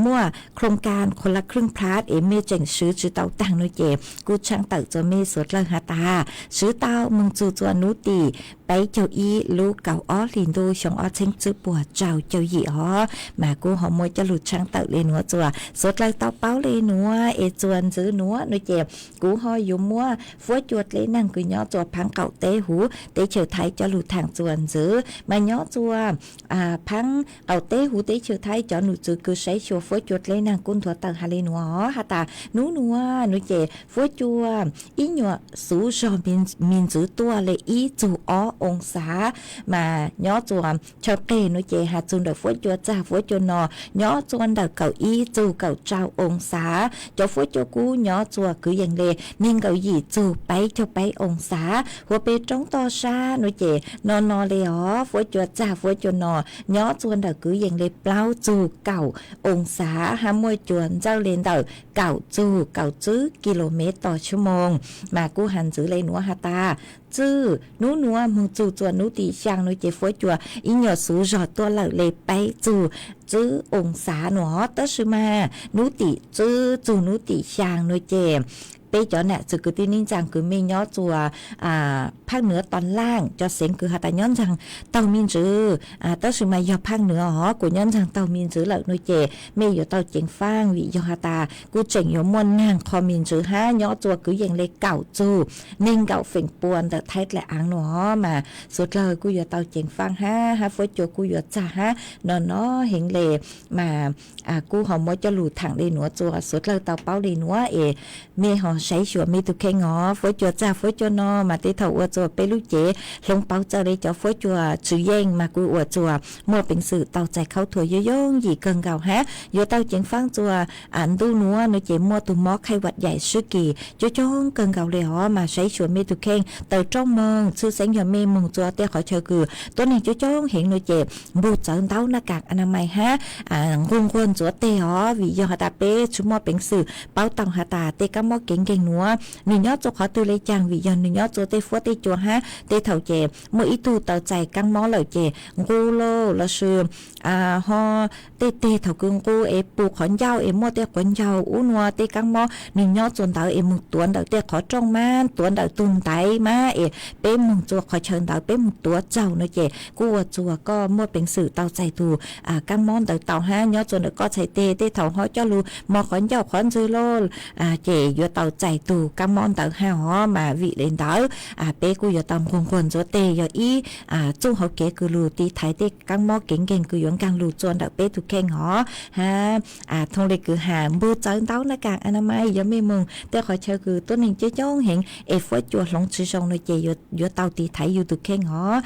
muaj โครงการคนละครึ่งพลัส es mej tseem swv tsi tau taag nuav ces kuj tshaaj tawm txuas mej suav dlawg has tas swv tau moog txug txuas nub tim peb caug ib lub kaum ob hli ntuj xyoo ob txheeb tswb puas rau caum yim os. Mas kuj ho muab coj lug tshaaj tawm le nuav txuas suav dlawg tau paub le nuav es txuas ntxiv nuav nuav ces kuv ho yuav muab fuab cua dlej neeg kws nyob txuas phaab qaum teb huv teb chaws Thaib coj lug thaam txuas ntxiv. Mas nyob txuas phaab qaum teb huv teb chaws Thaib cov num tswv kws saib xyuas fuab cua dlej neeg kuj nthuav tawm has le nuav os, has tas nub nuav nuav ces fuab cua ib nyuas xuv zog me ntxwv tuaj le ib txug ob oo xav. Mas nyob txuas chaw qeg nuav ces has txug ntawm fuab cua txag fuab cua no nyob txuas ntawm kaum ib txug kaum rau oo xav. Cov fuab cua kub nyob txuas kwv yees le neeg nkaum yim txug peb caug peb oo xav. Huas peg roob toj sab nuav ces no no le os, fuab cua txag fuab cua no nyob txuas ntawm kwv yees le plaub txug kaum oo xav, hab muaj cua ntxawj le ntawm kaum txug kaum tswb kis lus mev tos tshuaj moos. Mas kuj has ntxiv le nuav has tas txwj nub nuav moog txug txuas nub tim xyaa nuav ces fuab cua ib nyuas xuv zog tuaj lawm le peb txug tswb oo xav nuav, tab sis mas nub tim tswb txug nub tim xyaa nuav ces peb cov nam txwv kwv tij neej tsaa kws mej nyob txuas phaaj nuav toj laaj, cov xeev kws has tas nyob ntsaag taug me ntsis, tab sis mas yog phaaj nuav hov kuas nyob ntsaag taug me ntsis lawm nua ces mej yuav tau ceev faaj vim yog has tas kuj tseem yuav muaj naag qho me ntsis hab nyob txuas kwv yees le kaum txug neeg nkaum feem pua ntawm Thaib dlaim aav nua hov mas suav dlawg kuj yuav tau ceev faaj hab, hab fuab cua kuj yuav txag hab no no heev le mas kuj ho muab coj lug thaam le nuav txuas suav dlawg tau paub le nuav es mej ho saib xyuas mej tug kheej hov. Fuab cua txag fuab cua no mas tej thaum ua txuas peb lub cev hloov pauv txawj le cov fuab cua tswv yeej mas kuj ua txuas muaj peev xwm tau txais khaub thuas yooj yooj yim kawg nkaus hab yuav tau ceev faaj txuas ntuj nuav nua ces muaj tug mob khaij vaj yaim sib kis coob coob kawg nkaus le hov mas saib xyuas mej tug kheej taws rooj moog txhwj xeeb yog mej moog txuas tej qhov chaw kws tuab neeg coob coob heev nua ces npug txawv ntaub naj kaam a na mais hab nquag nquag ntxuav teg hov vim yog has tas peb tsi muaj peev xwm paub tau has tas tej kaab mob kev nkeeg nuav nwg nyob txuas qhov twg le caag vim yog nwg nyob txuas tej fuab tej cua hab tej thaum ces muaj ib tug tau txais kaab mob lawm ces nqug lauj lossis ho tej teg thaum kws nqug es pum qhov ncauj es muaj tej quav ncaug ub nua tej kaab mob nwg nyob txuas ntawd es moog tuav ntawm tej qhov rooj mas tuav ntawm tug ntaiv mas es peb moog txuas qhov chaw ntawd peb moog tuav txaug nua ces kuj ua txuas koj muaj peev xwm tau txais tug kaab mob ntawd tau hab nyob txuas ntawm koj txhais teg tej thaum ho coj lug mos qhov ncauj qhov ntswg lauj ces yuav tau txais tug kaab mob ntawd hab hov mas vim le ntawd peb kuj yuav tau nquag nquag ntxuav teg yog ib txuj hauv kev kws lug tiv thaiv tej kaab mob kev nkeeg kws yuav nkaag lug txuas ntawm peb tug kheej hov hab thooj le kws has npug txawv ntaub naj kaam a na mais yog mej moog tej qhov chaw kws tuab neeg coob coob heev es fuab cua hloov tsi zoo nua ces yuav tau tiv thaiv yug tug kheej hov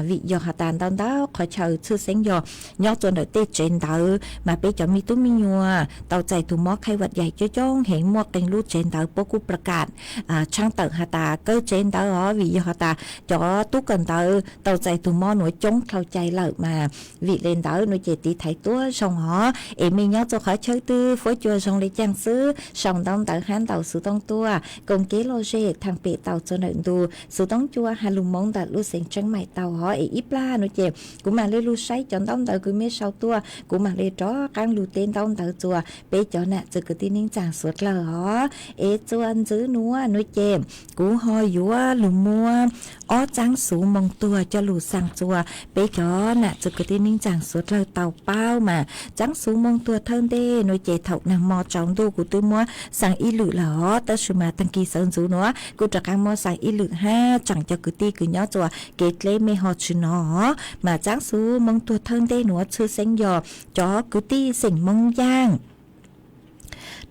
vim yog has tas ntau ntau qhov chaw txhwj xeeb yog nyob txuas ntawm tej tsev ntawv mas peb cov me tub me nyuam tau txais tug mob khaij vaj yaim coob coob heev muaj qee lub tsev ntawv puab kuj pla kam tshaab tawm has tas kawg tsev ntawv hov vim yog has tas cov tub kawm ntawv tau txais tug mob nuav coob dlhau cai lawm mas vim le ntawd nua ces tiv thaiv tuab zoo hov es mej nyob txuas qhov chaw twg fuab cua zoo le caag xwb sau ntaub ntawv hab ntaus xuv tooj tuaj koom kev lom zem thaam pem tau txuas ntawm ntu xuv tooj cua has lug moov ntawm lub xeev Tseeb Maim tau hov es ib plag nua ces kuv maam le lug saib cov ntaub ntawv kws mej sau tuaj kuv maam le rov qaab lug teb ntaub ntawv txuas peb cov nam txwv kwv tij neej tsaa suav dlawg hov es txuas ntxiv nuav nua ces kuv ho yuav lug muab ob txaab xuv moo tuag coj lug xaa txuas peb cov nam txwv kwv tij neej tsaa suav dlawg tau paub mas txaab xuv moo tuag thawj ntej nua ces thaum naag mo tsaus ntuj kuv twb muab xaa ib lwm lawm hov tab sis mas taag kis sawv ntxuv nuav kuj rov qaab muab xaa ib lwm hab tsaam cov kwv tij kws nyob txuas kev dleb mej ho tsi nov hov mas txaab xuv moo tuag thawj ntej nuav txhwj xeeb yog cov kwv tij xeem Moob Yaaj.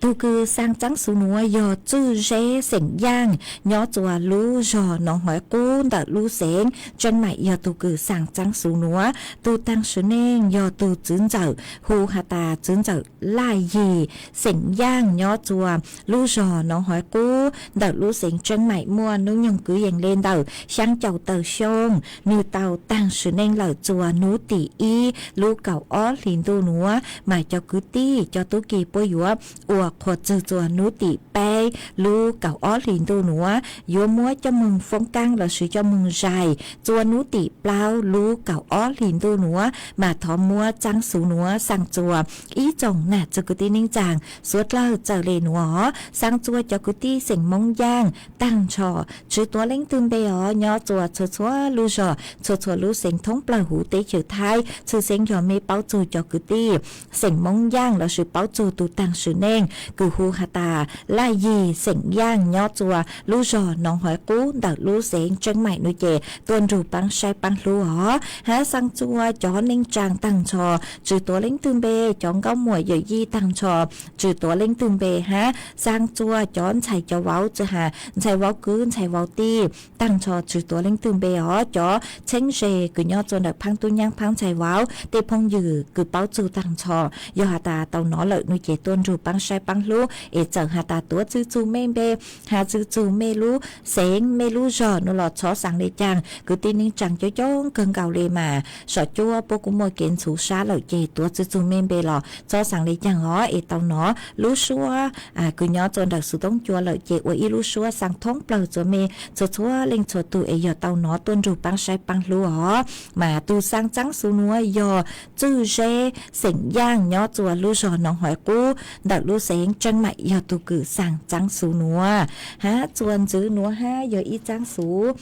Tug kws xaa txaab xuv nuav yog Txwj Zeb xeem Yaaj nyob txuas lub zog Noov Haiv Qub ntawm lub xeev Tseeb Maim yog tug kws xaa txaab xuv nuav. Tug taag sim neej yog tug txwv ntxawm hu has tas txwv ntxawm Laj Yig xeem Yaaj nyob txuas lub zog Noov Haiv Qub ntawm lub xeev Tseeb Maim muaj nub nyoog kwv yees le ntawm xyaa caum tawm xyoo. Nwg tau taag sim neej lawm txuas nub tim ib lub kaum ob hlis ntuj nuav mas cov kwv tij cov tub ki puab yuav ua qhuas txug txuas nub tim peb lub kaum ob hlis ntuj nuav yuav muab coj moog foob kaab lossis coj moog zais txuas nub tim plaub lub kaum ob hlis ntuj nuav mas thov muab txaab xuv nuav xaa txuas ib tsoom nam txwv kwv tij neej tsaa suav dlawg txawm le nuav hov xaa txuas cov kwv tij xeem Moob Yaaj taag nrho tsi tuav leej twg npe hov nyob txuas txhua txhua lub zog txhua txhua lub xeev thoob plawg huv teb chaws Thaib txhwj xeeb yog mej paub txug cov kwv tij xeem Moob Yaaj lossis paub txug tug taag sim neej kws hu has tas Laj Yig xeem Yaaj nyob txuas lub zog Noov Haiv Qub ntawm lub xeev Tseeb Maim nua ces tuaj nrug paab saib paab hlub hov hab xaa txuas cov neej tsaa taag nrho tsi tuav leej twg npe cov nkauj muam yawm yij taag nrho tsi tuav leej twg npe hab xaa txuas cov ntxhais cov vauv txwj has ntxhais vauv kwv ntxhais vauv tij taag nrho tsi tuav leej twg npe hov cov txheeb ze kws nyob txuas ntawm phaab tub nyaab phaab ntxhais vauv tej phooj ywg kws paub txug taag nrho yog has tas tau nov lawm nua ces tuaj nrug paab saib paab hlub es txawm has tas tuav txwj txug mej npe has txwj txug mej lub xeev mej lub zog nua los txhob xaa le caag kwv tij neej tsaa coob coob kawg nkaus le mas sov cuab puab kuj muaj kev ntxhuv sab lawm ces tuav txwj txug mej npe los txhob xaa le caag hov es tau nov lub suab kws nyob txuas ntawm xuv toob cua lawm ces ua ib lub suab xaa thoob plawg txuas mej txhua txhua leej txhua tug es yog tau nov tuaj nrug paab saib paab hlub hov mas tug xaa txaab xuv nuav yog Txwj Zeb xeem Yaaj nyob txuas lub zog Noov Haiv Qub ntawm lub xeev Xeev Tseeb Maim yog tug kws xaa txaab xuv nuav, hab txuas ntxwv nuav hab yog ib txaab xuv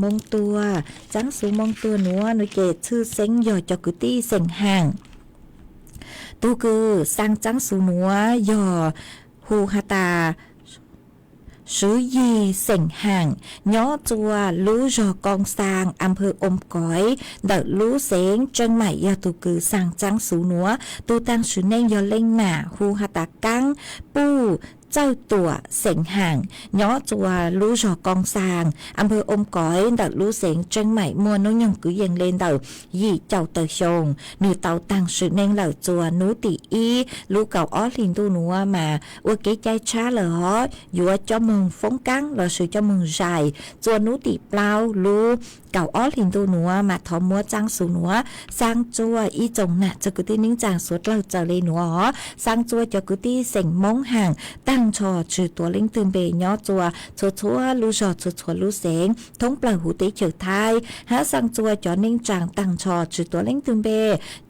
Moo Tuag. Txaab xuv Moo Tuag nuav nuav ces txhwj xeeb yog cov kwv tij xeem Haam. Tug kws xaa txaab xuv nuav yog hu has tas Swv Yig xeem Haam, nyob txua lub zog Koos Xaas, Am Phw Oos Koiv, ntawm lub xeev Tseeb Maim yog tug kws xaa txaab xuv nuav. Tug taag sim neej yog leej nam hu has tas Kaab Puj Txawj Tuam xeem Haam, nyob txua lub zog Koos Xaas, Am Phw Oos Koiv, ntawm lub xeev Tseeb Maim, muaj nub nyoog kwv yees le ntawm yim caum tawm xyoo. Nwg tau taag sim neej lawm txua nub tim ib lub kaum ob hli ntuj nuav mas ua kev cai tshab lawm hov, yuav coj moog foob kaab lossis coj moog zais txua nub tim plaub lub kaum ob hli ntuj nuav mas thov muab txaab xuv nuav xaa txua ib tsoom nam txwv kwv tij neej tsaa suav dlawg txawm le nuav hov, xaa txua cov kwv tij xeem Moob Haam taag nrho tsi tuav leej twg npe nyob txua txhua txhua lub zog txhua txhua lub xeev thoob plawg huv teb chaws Thaib, hab xaa txua cov neej tsaa taag nrho tsi tuav leej twg npe,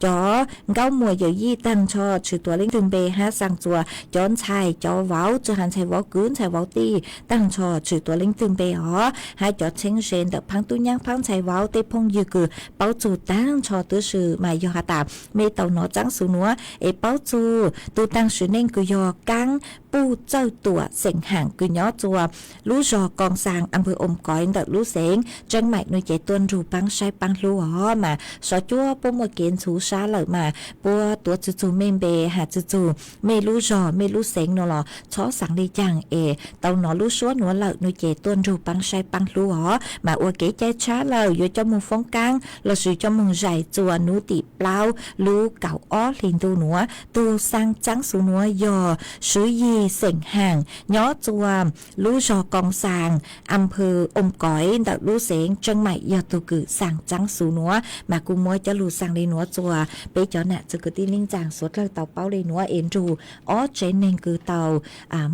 cov nkaub muas yawm yij taag nrho tsi tuav leej twg npe, hab xaa txua cov ntxhais cov vauv, tsi has ntxhais vauv kwv ntxhais vauv tij taag nrho tsi tuav leej twg npe hov, hab cov txheeb ze ntawm phaab tub nyaab phaab ntxhais vauv tej phooj ywg kws paub txug taag nrho tub si mas yog has tas mej tau nov txaab xuv nuav es paub txug tug taag sim neej kws yog Kaab Puj Txawj Tuam xeem Haam kws nyob txua lub zog Koos Xaas, Am Phw Oos Koiv, ntawm lub xeev Tseeb Maim nuav ces tuaj nrug paab saib paab hlub hov mas sov cuab puab muaj kev ntxhuv sab lawm mas puab tuav tsi txug mej npe, has tsi txug mej lub zog mej lub xeev nuav los txhob xaav le caag es tau nov lub suab nuav lawm nuav ces tuaj nrug paab saib paab hlub hov mas ua kev cai tshab lawm yuav coj moog foob kaab lossis coj moog zais txua nub tim plaub lub kaum ob hli ntuj nuav. Tug xaa txaab xuv nuav yog Swv Yig xeem Haam nyob txua lub zog Koos Xaas, Am Phw Oos Koiv, ntawm lub xeev Tseeb Maim yog tug kws xaa txaab xuv nuav mas kuv muab cov lug xaa le nuav txua peb cov nam txwv kwv tij neej tsaa suav dlawg tau paub le nuav es nrug ob tsev neeg kws tau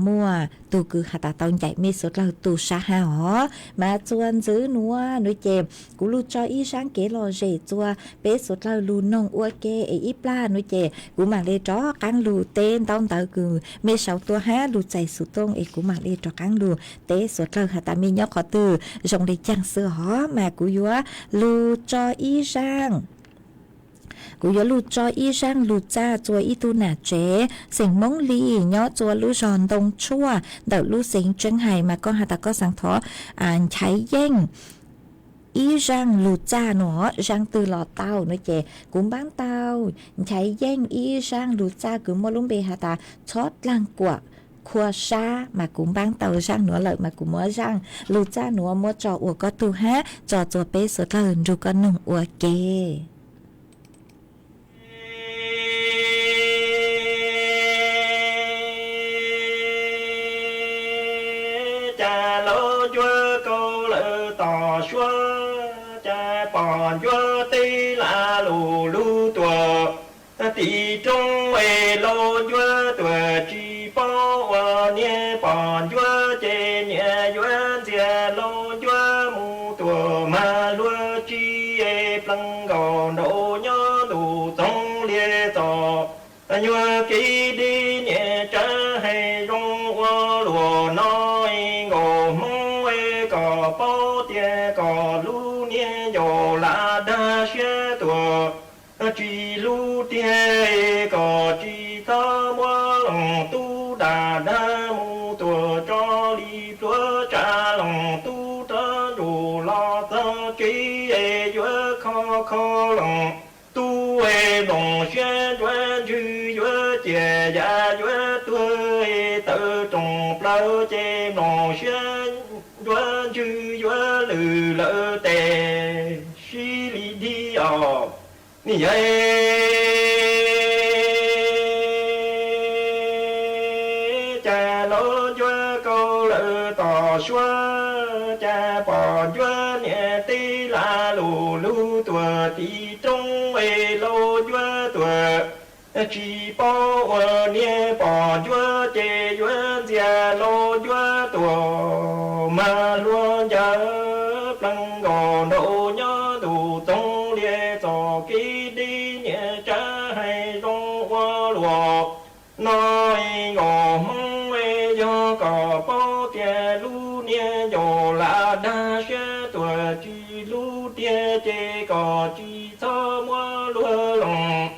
muaj tug kws has tas tau ncaim mej suav dlawg tu sab hab hov mas txua ntxwv nuav nuav ces kuv lug tso ib zaab kev lom zem txua peb suav dlawg lug noog ua ke es ib plag nuav ces kuv maam le rov qaab lug teb ntaub ntawv kws mej sau tuaj hab lug txais xuv tooj es kuv maam le rov qaab lug teb suav dlawg has tas mej nyob qhov twg zoo le caag xwb hov mas kuv yuav lug tso ib zaaj kuv yuav lug tso ib zaaj lug txaj txua ib tug nam tsev xeem Moob Lis nyob txua lub zog Ntoo Tshuaj ntawm lub xeev Tseeb Hais mas koj has tas koj xaav thov Nchaiv Yeej ib zaaj lug txaj nuav, zaaj twg los tau nuav ces kuv npaab tau Nchaiv Yeej ib zaaj lug txaj kws muaj lub npe has tas Txhob Dlaag Kuam Khua Sab mas kuv npaab tau zaaj nuav lawm mas kuv muab zaaj lug txaj nuav muab tso ua koj tug hab tso txua peb suav dlawg nrug koj noog ua ke. Cas laug ncuab kaus lawm tom suab, cas pom ncuab teb lam lug lug tuam tim roob es laug ncuab tuam tsis paub ua niam, pom ncuab ces niam yuav ntxias laug ncuab mus tuam mag luag tsi es plees nkaus nraum nyob ntuj txoov liab txom nyuag kev deb, niam tsav hais zoo ua luam no nkaus Hmoob kom paub tias kom lub niag yaus lam dag siab tuam tsis hlub tiag, kom tsis txhob muab loos tub dam dag mus tuam tso li pluav tsa, loos tub rov ntsum los txog tsev es yuav kho kho loos tub es nploos siab ncuav ntswg yuav ciam yav yuav tuag, tawv roos plaws ces nploos siab ncuav ntswg yuav lwm lawm tes sib li dhib os. Ni yog cas laug ncuab kaus lawm tom suab, cas pom ncuab niam teb lam lug lug tuam tim roob es laug ncuab tuam tsis paub ua niam, pom ncuab ces yuav ntxias laug ncuab tuam mag luag ncaws plees nkaus nraum nyob ntuj txoov liab txom kev deb, niam tsav hais zoo ua luam no nkaus ces kom tsis txhob muab luag loos.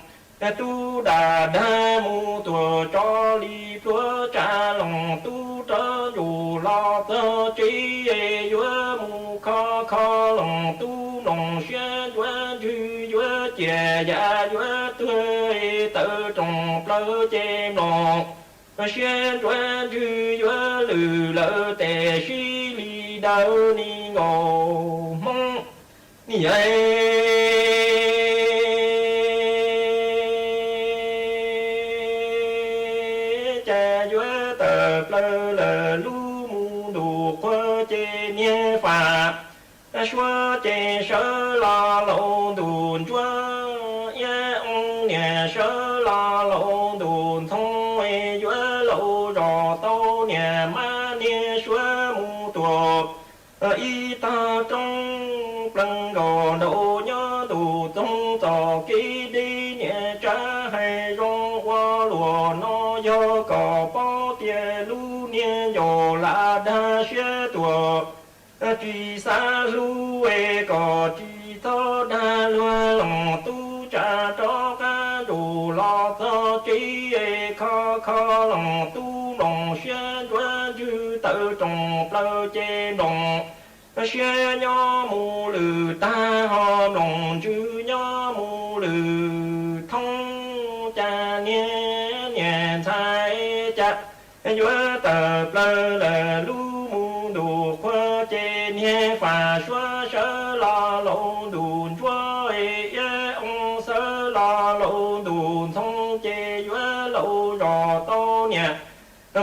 Tub dam dag mus tuam tso li pluav tsa loos, tub rov ntsuas los txog tsev yuav mus kho kho loos, tub mloog siab ntsuav ntswg yuav ciam yav yuav tuag tawm roos plaws ces mloog siab ntsuav ntswg yuav lwm lawm tes sib li daws ni nkaus hmoob ni. Cas yuav tawm plaws lawm lub mus ntu qhua ces niag fam suab ces sawv los laus ntu ntsuab, iab oo niam sawv los laus ntu ntxhoo, yuav laus zos tau niam mas niag suab mus tuam ib tog roob plees nkaus nraud nyob ntu txoog txoj kev deb niam tsa hais zoo ua luaj no yog kom paub tias lub niag ncaus lam dag siab tuam tsis xav hlub es kom tsis txhob dag luag loos, tub tsa rov qab ntsuas los txog tsev kho kho loos, tub mloog siab ntsuav ntswg tawm roos plaws ces mloog siab nyob mus lwm tag ho mloog ntswg nyob mus lwm thoob, cas niag niam ntxhais cas yuav tawm plaws lawm lub mus ntu qhua ces niag fam suab sawv los laus ntu ntsuab, iab oo sawv los laus ntu ntxhoo ces yuav laus zos tau niam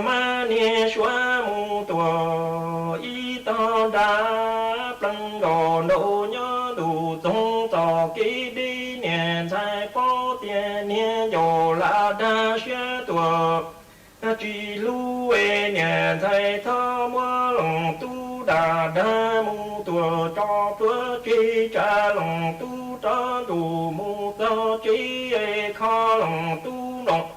mas niag suab mus tuam ib tog nrad plees nkaus nraud nyob ntu txoog txoj kev deb niam ntxhais paub tias niag ncaus lam dag siab tuam tsis hlub es niam ntxhais txhob muab loos, tub dam dag mus tuam tso pluav tseg tsa loos, tub rov ntsuas mus txog tsev kho loos, tub mloog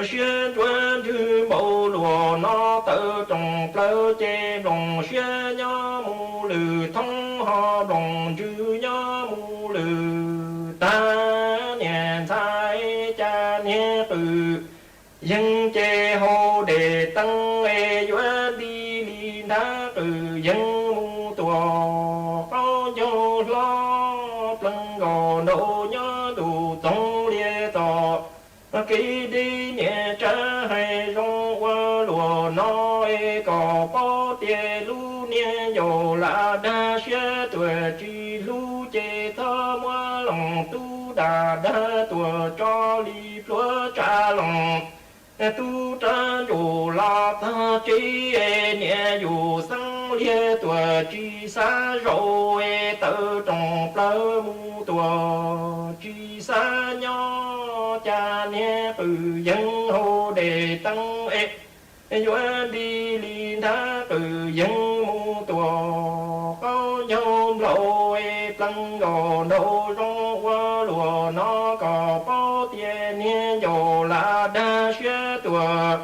siab ntsuav ntswg npaum luaj no tawm roos plaws ces mloog siab nyob mus lwm thoob ho mloog ntswg nyob mus lwm tag, niam ntxhais cas niag qwm yees ces hau dej teeb es yuav nti li nrab qwm yees mus tuam qaub ncaug hlob plees nkaus nraud nyob ntu txoog lias txoj kev deb niam tsa hais zoo ua luaj no es kom paub tias lub niag ncaus lam dag siab tuam tsis hlub ces txhob muab loos, tub dam dag tuam tso li pluav tsa loos, tub rov ntsuas los txog tsev niam yus xeeb liag tuam tsis xav zaum es tawm roos plaws mus tuam tsis xav nyob, cas niag qwm yees hau dej teeb es yuav nti li nrab qwm yees mus tuam qaub ncaug nplaum es plees nkaus nraud zoo ua luaj no kom paub tias niag ncaus lam dag siab tuam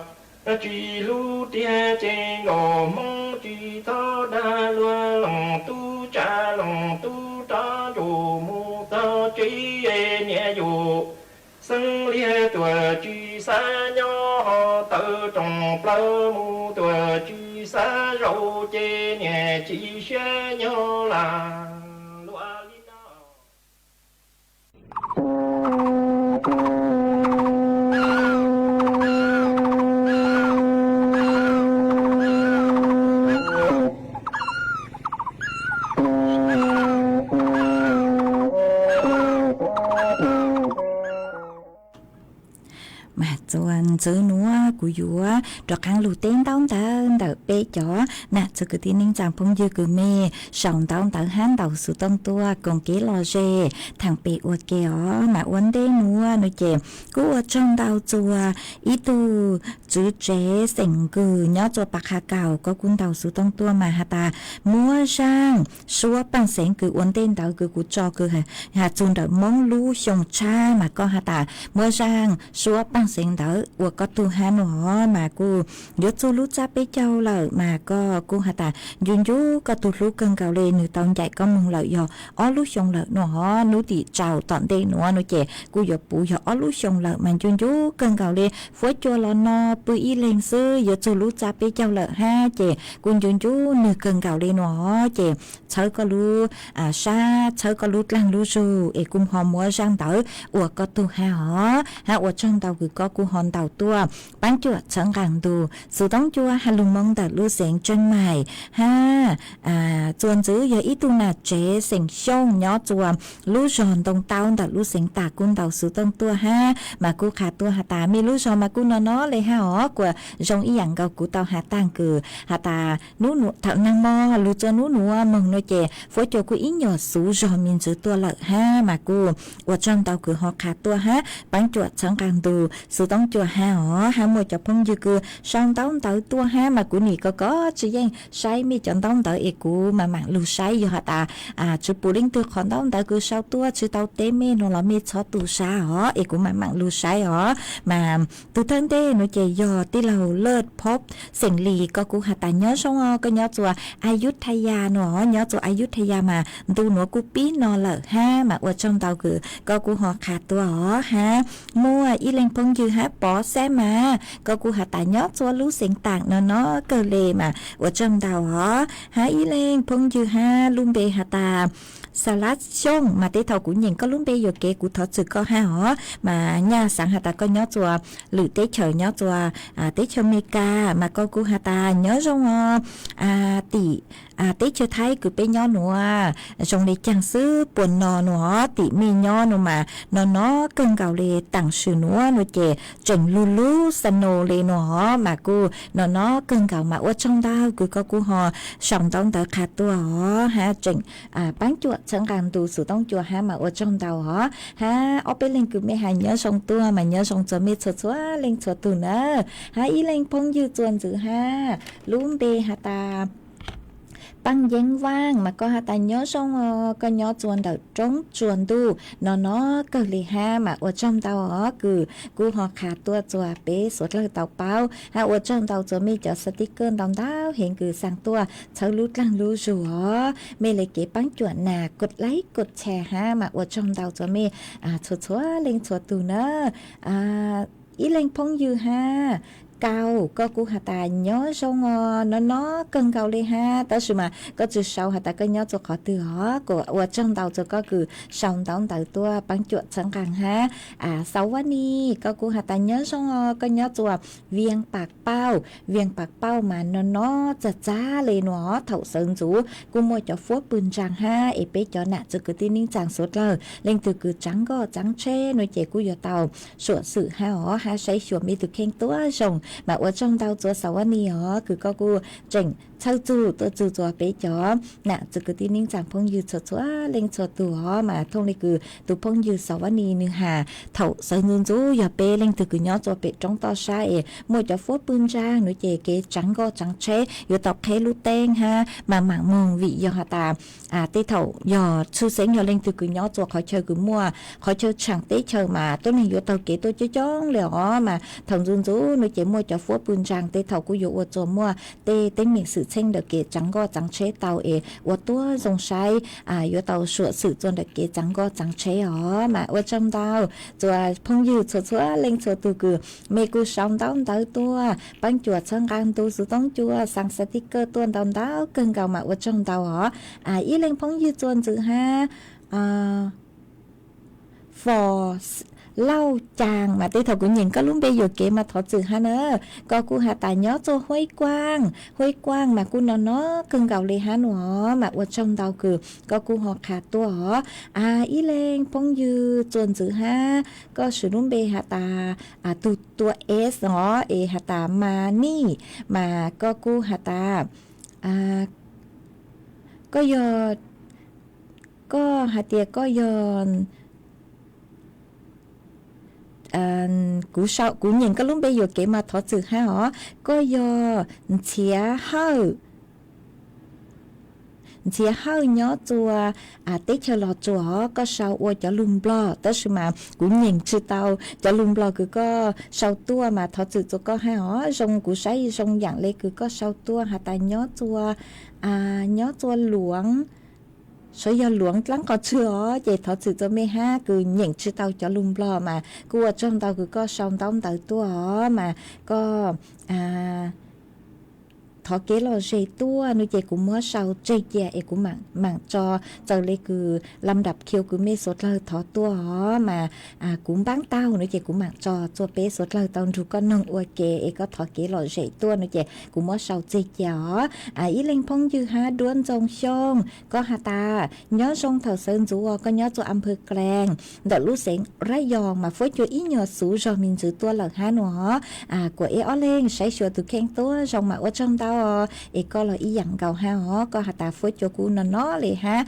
tsis hlub tiag ces nkaus hmoob tsis txhob dag luag loos, tub tsa loos tub rov ntsuas mus txog tsev niam yus xeeb liag tuam tsis xav nyob ho tawm roos plaws mus tuam tsis xav zaum ces niam tsis siab nyob lam luaj li no. Mas txuas ntxiv nuav kuv yuav rov qab lug teb ntaub ntawv ntawm peb cov nam txiv kwv tij neej tsaa phooj ywg kws mej sau ntaub ntawv hab ntaus xuv tooj tuaj koom kev lom zem thaam pem ua ke os. Mas ua ntej nuav no ces kuj ua tsaug ntau txuas ib tug tswv tsev xeem Nkws nyob txuas Pas Qha Kaus, koj kuj ntaus xuv tooj tuaj mas has tas muab zaaj suab paaj xeev kws ua ntej ntawd kws kuv tso kws has txug ntawm Moob lub xyoo tshab mas koj has tas muab zaaj suab paaj xeev ntawd uas koj tug hab no mas kuj yuav txug lub tsab peb caug lawm mas koj kuj has tas ncu ncu koj tug hlub kawg nkaus le, nwg tau ncaim koj moog lawm yog ob lub xyoo lawm no hov, nub tim tsaus tom ntej nuav no ces kuj yuav puv yog ob lub xyoo lawm mas ncu ncu kawg nkaus le. Fuab cua los no pw ib leeg xwb yuav txug lub tsab peb caug lawm hab ces kuj ncu ncu nwg kawg nkaus le no hov ces txhawb koj lub sab, txhawb koj lub dlaag lub zug es kuj ho muab zaaj ntawv ua koj tug hab hov. Hab ua tsaug ntau kws koj kuj ho ntaus tuaj paab cuam txhawb nqaa ntug xwv toob cua has lug moo ntawm lub xeev Tseev Maim hab txuas ntxiv yog ib tug nam tsev xeem Xyooj nyob txuas lub zog Ntoo Taub ntawm lub xeev Tag kuj ntaus xwv tooj tuaj hab mas kuj qha tuaj has tas mej lub zog mas kuj no no le hab hov, kuas zoo ib yaam nkaus kuv tau has taag kws has tas nub nua thaum naag mo lug txua nub nuav moog no ces fuab cua kuj ib nyuas xuv zog me ntsis tuaj lawm hab mas kuj ua tsaug ntau kws ho qha tuaj hab paab cuam txhawb nqaa ntug xwv toob cua hab hov. Hab muaj cov phooj ywg kws sau ntaub ntawv tuaj hab mas kuv nim ko ko tsi yeej saib mej cov ntaub ntawv es kuv maam maam lug saib yog has tas tsi pum leej twg qhov ntaub ntawv kws sau tuaj tsi tau teb mej no los mej txhob tu sab hov es kuv maam maam lug saib hov. Mas tug thawj ntej no ces yog tij laug Laj Phob xeem Lis, koj kuj has tas nyob zoo os, koj nyob txuas Ayutthaya no, nyob txuas Ayutthaya mas ntu nuav kuj pib no lawm hab mas ua tsaug ntau kws koj kuj ho qha tuaj os hab. Muaj ib leeg phooj ywg hab Pov Xab Mas, koj kuj has tas nyob txuas lub xeev Taam no no kawg le mas ua tsaug ntau os. Hab ib leeg phooj ywg hab lub npe has tas Xa Lab Xyooj mas tej thaum kuv nyeem koj lub npe yuam kev kuv thov txwm koj hab os, mas nyaj xaav has tas koj nyob txuas lwm teb chaws nyob txuas teb chaws Amelikas mas koj kuj has tas nyob zoo os. Tim teb chaws Thaib kws peb nyob nuav zoo le caag xwb puas no nuav, tim mej nyob nuav mas no no kawg nkaus le. Taam sim nuav nuav ces tseem lug lub snow le nuav mas kuj no no kawg nkaus mas ua tsaug ntau kws koj kuj ho sau ntaub ntawv qha tuaj os hab tseem paab cuam txhawb nqaa ntu xwv toob cua hab mas ua tsaug ntau os. Hab ob peb leeg kws mej has nyob zoo tuaj mas nyob zoo txuas mej txhua txhua leej txhua tug na. Hab ib leeg phooj ywg txuas ntxiv hab lub npe has tas Paaj Yeeb Vaaj mas koj has tas nyob zoo os, koj nyob txuas ntawm Roob Tsuas Ntuj no no kawg le hab mas ua tsaug ntau os kws kuj ho qha tuaj txuas peb suav dlawg tau paub. Hab ua tsaug ntau txuas mej cov sticker ntau ntau heev kws xaa tuaj txhawb lub dlaag lub zug os. Mej le kev paab cuam nas kod laib kod chai hab mas ua tsaug ntau txuas mej txhua txhua leej txhua tug na. Ib leeg phooj ywg hab Kau, koj kuj has tas nyob zoo os, no no kawg nkaus le hab, tab sis mas koj tsi sau has tas koj nyob txuas qhov twg os, kuas ua tsaug ntau txuas koj kws sau ntaub ntawv tuaj paab cuam txhawb nqaa hab. Xauv Vab Nis, koj kuj has tas nyob zoo os, koj nyob txuas Vias Pam Pauj, Vias Pam Pauj mas no no txag txag le nuav, thaum sawv ntxuv kuj muaj cov fuab pw ntsaa hab es peb cov nam txiv kwv tij neej tsaa suav dlawg leej twg kws tsaav nkoj tsaav tsheb no ces kuj yuav tau suam xwm hab os, hab saib xyuas mej tug kheej tuab zoo. Mas ua tsaug ntau txuas Xauv Vab Nis os, kws koj kuj tseem txhawj txug tuaj txug txuas peb cov nam txiv kwv tij neej tsaa phooj ywg txhua txhua leej txhua tug os. Mas thooj le kws tus phooj ywg Xauv Vab Nis nwg has, thaum sawv ntxuv ntxuv yog peb leej twg kws nyob txuas pem roob toj sab es muaj cov fuab pw ntsaa no ces kev tsaav nkoj tsaav tsheb yuav tau qheb lub teeb hab mas maam moog, vim yog has tas tej thaum yog tshwj xeeb yog leej twg kws nyob txuas qhov chaw kws muaj qhov chaw tshaam teb chaws mas tuab neeg yuav taug kev tuaj coob coob le os. Mas thaum ntxuv ntxuv no ces muaj cov fuab pw ntsaa tej thaum kuj yuav ua txuas muaj tej teeb meem xwm txheej ntawm kev tsaav nkoj tsaav tsheb tau es ua tuab zoo saib, yuav tau suam xwm txuas ntawm kev tsaav nkoj tsaav tsheb os. Mas ua tsaug ntau txuas phooj ywg txhua txhua leej txhua tug kws mej kuj sau ntaub ntawv tuaj paab cuam txhawb nqaa ntu xwv toob cua, xaa sticker tuaj ntau ntau kawg nkaus mas ua tsaug ntau os. Ib leej phooj ywg txuas ntxiv hab Fos Lauj Caas mas tej thaum kuv nyeem koj lub npe yuam kev mas thov txwm hab na. Koj kuj has tas nyob txuas Huaib Kuaaj, Huaib Kuaaj mas kuj no no kawg nkaus le hab nuav, mas ua tsaug ntau kws koj kuj ho qha tuaj os. Ib leej phooj ywg txuas ntxiv hab, koj swv lub npe has tas tug tua S os es has tas Mas Nij, mas koj kuj has tas koj yog, koj hais tias koj yog, kuv sau, kuv nyeem koj lub npe yuam kev mas thov txwm hab os, koj yog Ntxhiav Hawj, Ntxhiav Hawj nyob txua teb chaws Los Tsuas, koj sau ua cov lus Nplog tab sis mas kuv nyeem tsis tau cov lus Nplog kws koj sau tuaj mas thov txim txua koj hab os. Zoo kuv saib zoo yaam le kws koj sau tuaj has tas nyob txua, nyob txua Luav, sav yog Luav dlaab qhov twg os, ces thov txim txua mej hab kws nyeem tsis tau cov lus Nplog mas kuj ua tsaug ntau kws koj sau ntaub ntawv tuaj os mas koj thov kev lom zem tuaj no ces kuv muab sau tseg cia es kuv maam tso, txawm le kws lam dam khiu kws mej suav dlawg thov tuaj os mas kuv npaab taug no ces kuv maam tso txua peb suav dlawg tau nrug koj noog ua ke es koj thov kev lom zem tuaj no ces kuv muab sau tseg cia os. Ib leeg phooj ywg hab Duab Ntxoo Xyooj koj has tas nyob zoo thaum sawv ntxuv uas koj nyob txua am phw Klees ntawm lub xeev Rab Yoos mas fuab cua ib nyuas xuv zog me ntxwv tuaj lawm hab no os. Kuas ib ob leeg saib xyuas tus kheej tuab zoo mas ua tsaug ntau os es koj los ib yaam nkaus hab os, koj has tas fuab cua kuj no no le hab.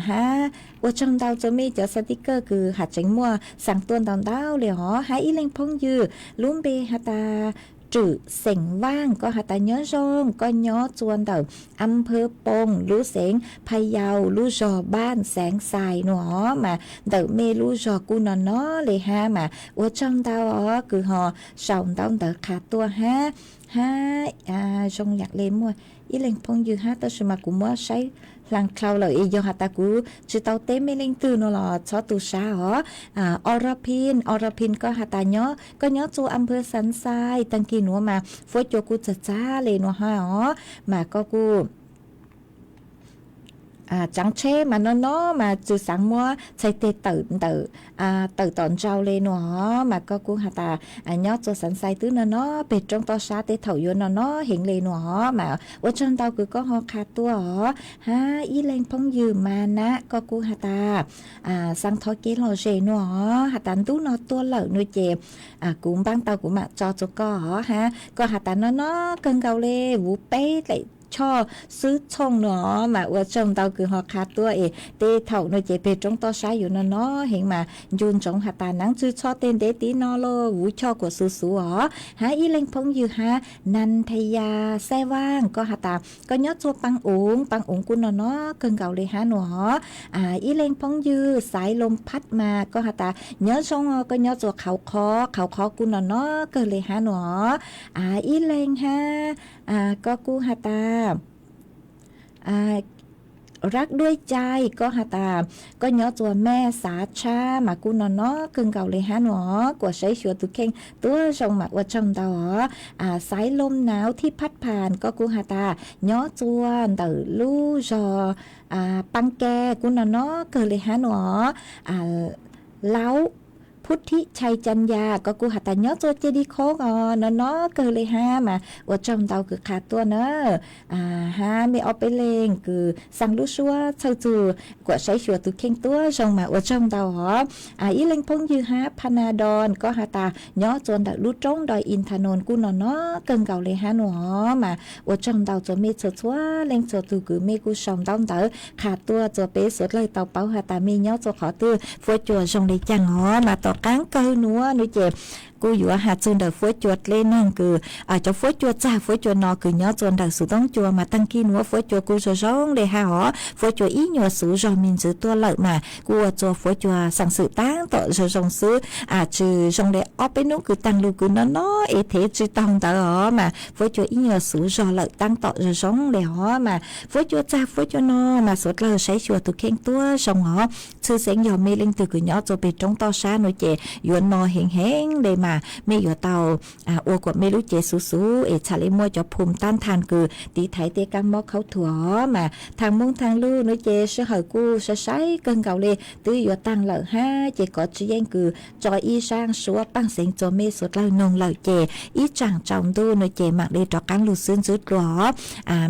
Hab ua tsaug ntau txua mej cov xav tib kawj kws has tseev muaj xaa tuaj ntau ntau le os. Hab ib leeg phooj ywg lub npe has tas Rwm Xeem Vaaj koj has tas nyob zoo, koj nyob txua ntawm am phw Poos lub xeev Pha Yau lub zog Npaaj Xeev Xais no os mas ntawm mej lub zog kuj no no le hab mas ua tsaug ntau os kws ho sau ntaub ntawv qha tuaj hab. Hab zoo yaam le muaj ib leeg phooj ywg hab tab sis mas kuv muab saib hlaa dlhau lawm es yog has tas kuv tsis tau teb mej leej twg no los txhob tu sab os. Orapin, Orapin koj has tas koj nyob txua am phw Xeev Xais, taag kis nuav mas fuab cua kuj txag txag le no hab os mas koj kuj tsaav tsheb mas no no mas txwv xaav muab txhais teg tawm ntawm tawm tom ntsau le no os mas koj kuj has tas nyob txua Xeev Xais twb no no peg roob toj sab tej thaum yuav no no heev le no os mas ua tsaug ntau kws koj ho qha tuaj os. Hab ib leeg phooj ywg Mas Nab koj kuj has tas xaa thov kev lom zem no os, has tas ntub no tuaj lawm no ces kuv npaab tau kuv maam tso txua koj os hab. Koj has tas no no kawg nkaus le vuv peb dlaim choj xwb txhooj no os mas ua tsaug ntau kws ho qha tuaj es tej thaum no ces peg roob toj sab yuav no no heev mas ncu ntsoov has tas naav txwg txhob tej ntev tiv no lauj, vuv choj kuas xuv xuv os. Hab ib leeg phooj ywg hab Nantaya Xaij Vaaj koj has tas koj nyob txua Paab Uv, Paab Uv kuj no no kawg nkaus le hab no os. Ib leeg phooj ywg Xaiv Loo Phaj mas koj has tas nyob zoo, koj nyob txua Qhauv Qhov, Qhauv Qhov kuj no no kawg le hab no os. Ib leeg hab koj kuj has tas Rab Duab Cai koj has tas koj nyob txua Mej Xav Tshab mas kuj no no kawg nkaus le hab no os. Kuas saib xyuas tus kheej tuab zoo mas ua tsaug ntau os. Xaiv Loo Naav Thij Phaj Phas koj kuj has tas nyob txua ntawm lub zog Paab Ke kuj no no kawg le hab no os. Laub Phub Thib Chai Chan Yas koj kuj has tas nyob txua Ceg Dib Khoob os, no no kawg le hab mas ua tsaug ntau kws qha tuaj na. Hab mej ob peb leeg kws xaa lub suab txhawj txug kuas saib xyuas tus kheej tuab zoo mas ua tsaug ntau os. Ib leeg phooj ywg hab Phas Nas Dos koj has tas nyob txua ntawm lub roob Doj Ib Thas Noos kuj no no kawg nkaus le hab no os mas ua tsaug ntau txua mej txhua txhua leej txhua tug kws mej kuj sau ntaub ntawv qha tuaj txua peb suav dlawg tau paub has tas mej nyob txua qhov twg, fuab cua zoo le caag os. Mas tom qaab kawg nuav no ces kuj yuav has txug ntawm fuab cua dleb neeg kws cov fuab cua txag fuab cua no kws nyob txua ntawm xuv toob cua mas taag kis nuav fuab cua kuj zoo zoo le hab os. Fuab cua ib nyuas xuv zog me ntxwv tuaj lawm mas kuj ua txua fuab cua xaa xwm taab tom zoo zoo xwb. Tsis zoo le ob peb nub kws taag lug kws no no es thev tsis taug ntawd os mas fuab cua ib nyuas xuv zog lawm taab tom zoo zoo le os mas fuab cua txag fuab cua no mas suav dlawg saib xyuas tus kheej tuab zoo os. Tshwj xeeb yog mej leej twg kws nyob txua peg roob toj sab no ces yuav no heev heev le mas mej yuav tau ua kuas mej lub cev xuv xuv es txhad le muaj cov phum tab thas kws tiv thaiv tej kaab mob khaub thuas os mas thaam moog thaam lug no ces sij hawm kuj sai sai kawg nkaus le twb yuav taag lawm hab ces kov tsis yeej kws tso ib zaaj suab paaj xeev txua mej suav dlawg noog lawm ces ib tsaam tsaus ntuj no ces maam le rov qaab lug xwb ntswb dlua os.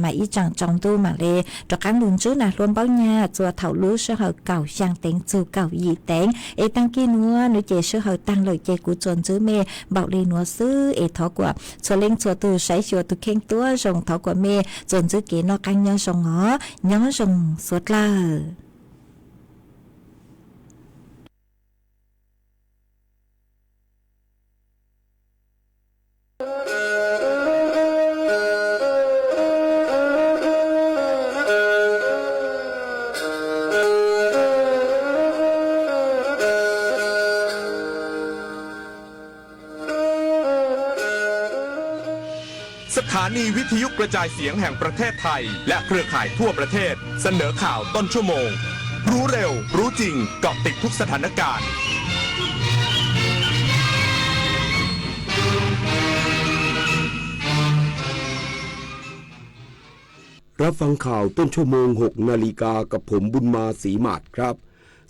Mas ib tsaam tsaus ntuj maam le rov qaab lug ntswb nas hlua npaub nyag txua thaum lub sij hawm kaum xyaa teev txug kaum yim teev es taag kis nuav no ces sij hawm taag lawm ces kuv txuas ntswb mej npaum le nuav xwb es thov kuas txhua leej txhua tug saib xyuas tus kheej tuab zoo, thov kuas mej txuas ntswb kev noj qaab nyob zoo os. Nyob zoo suav dlawg. สถานีวิทยุกระจายเสียงแห่งประเทศไทย และเครือข่ายทั่วประเทศ เสนอข่าวต้นชั่วโมง รู้เร็ว รู้จริง เกาะติดทุกสถานการณ์ รับฟังข่าวต้นชั่วโมง หกนาฬิกา กับผม บุญมา ศรีหมาดครับ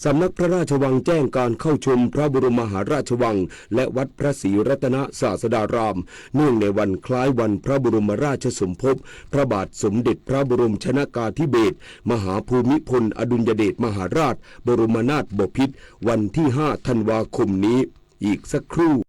สำนักพระราชวังแจ้งการเข้าชมพระบรมมหาราชวัง และวัดพระศรีรัตนศาสดาราม เนื่องในวันคล้ายวันพระบรมราชสมภพ พระบาทสมเด็จพระบรมชนกาธิเบศร มหาภูมิพลอดุลยเดชมหาราช บรมนาถบพิตร วันที่ ห้า ธันวาคมนี้ อีกสักครู่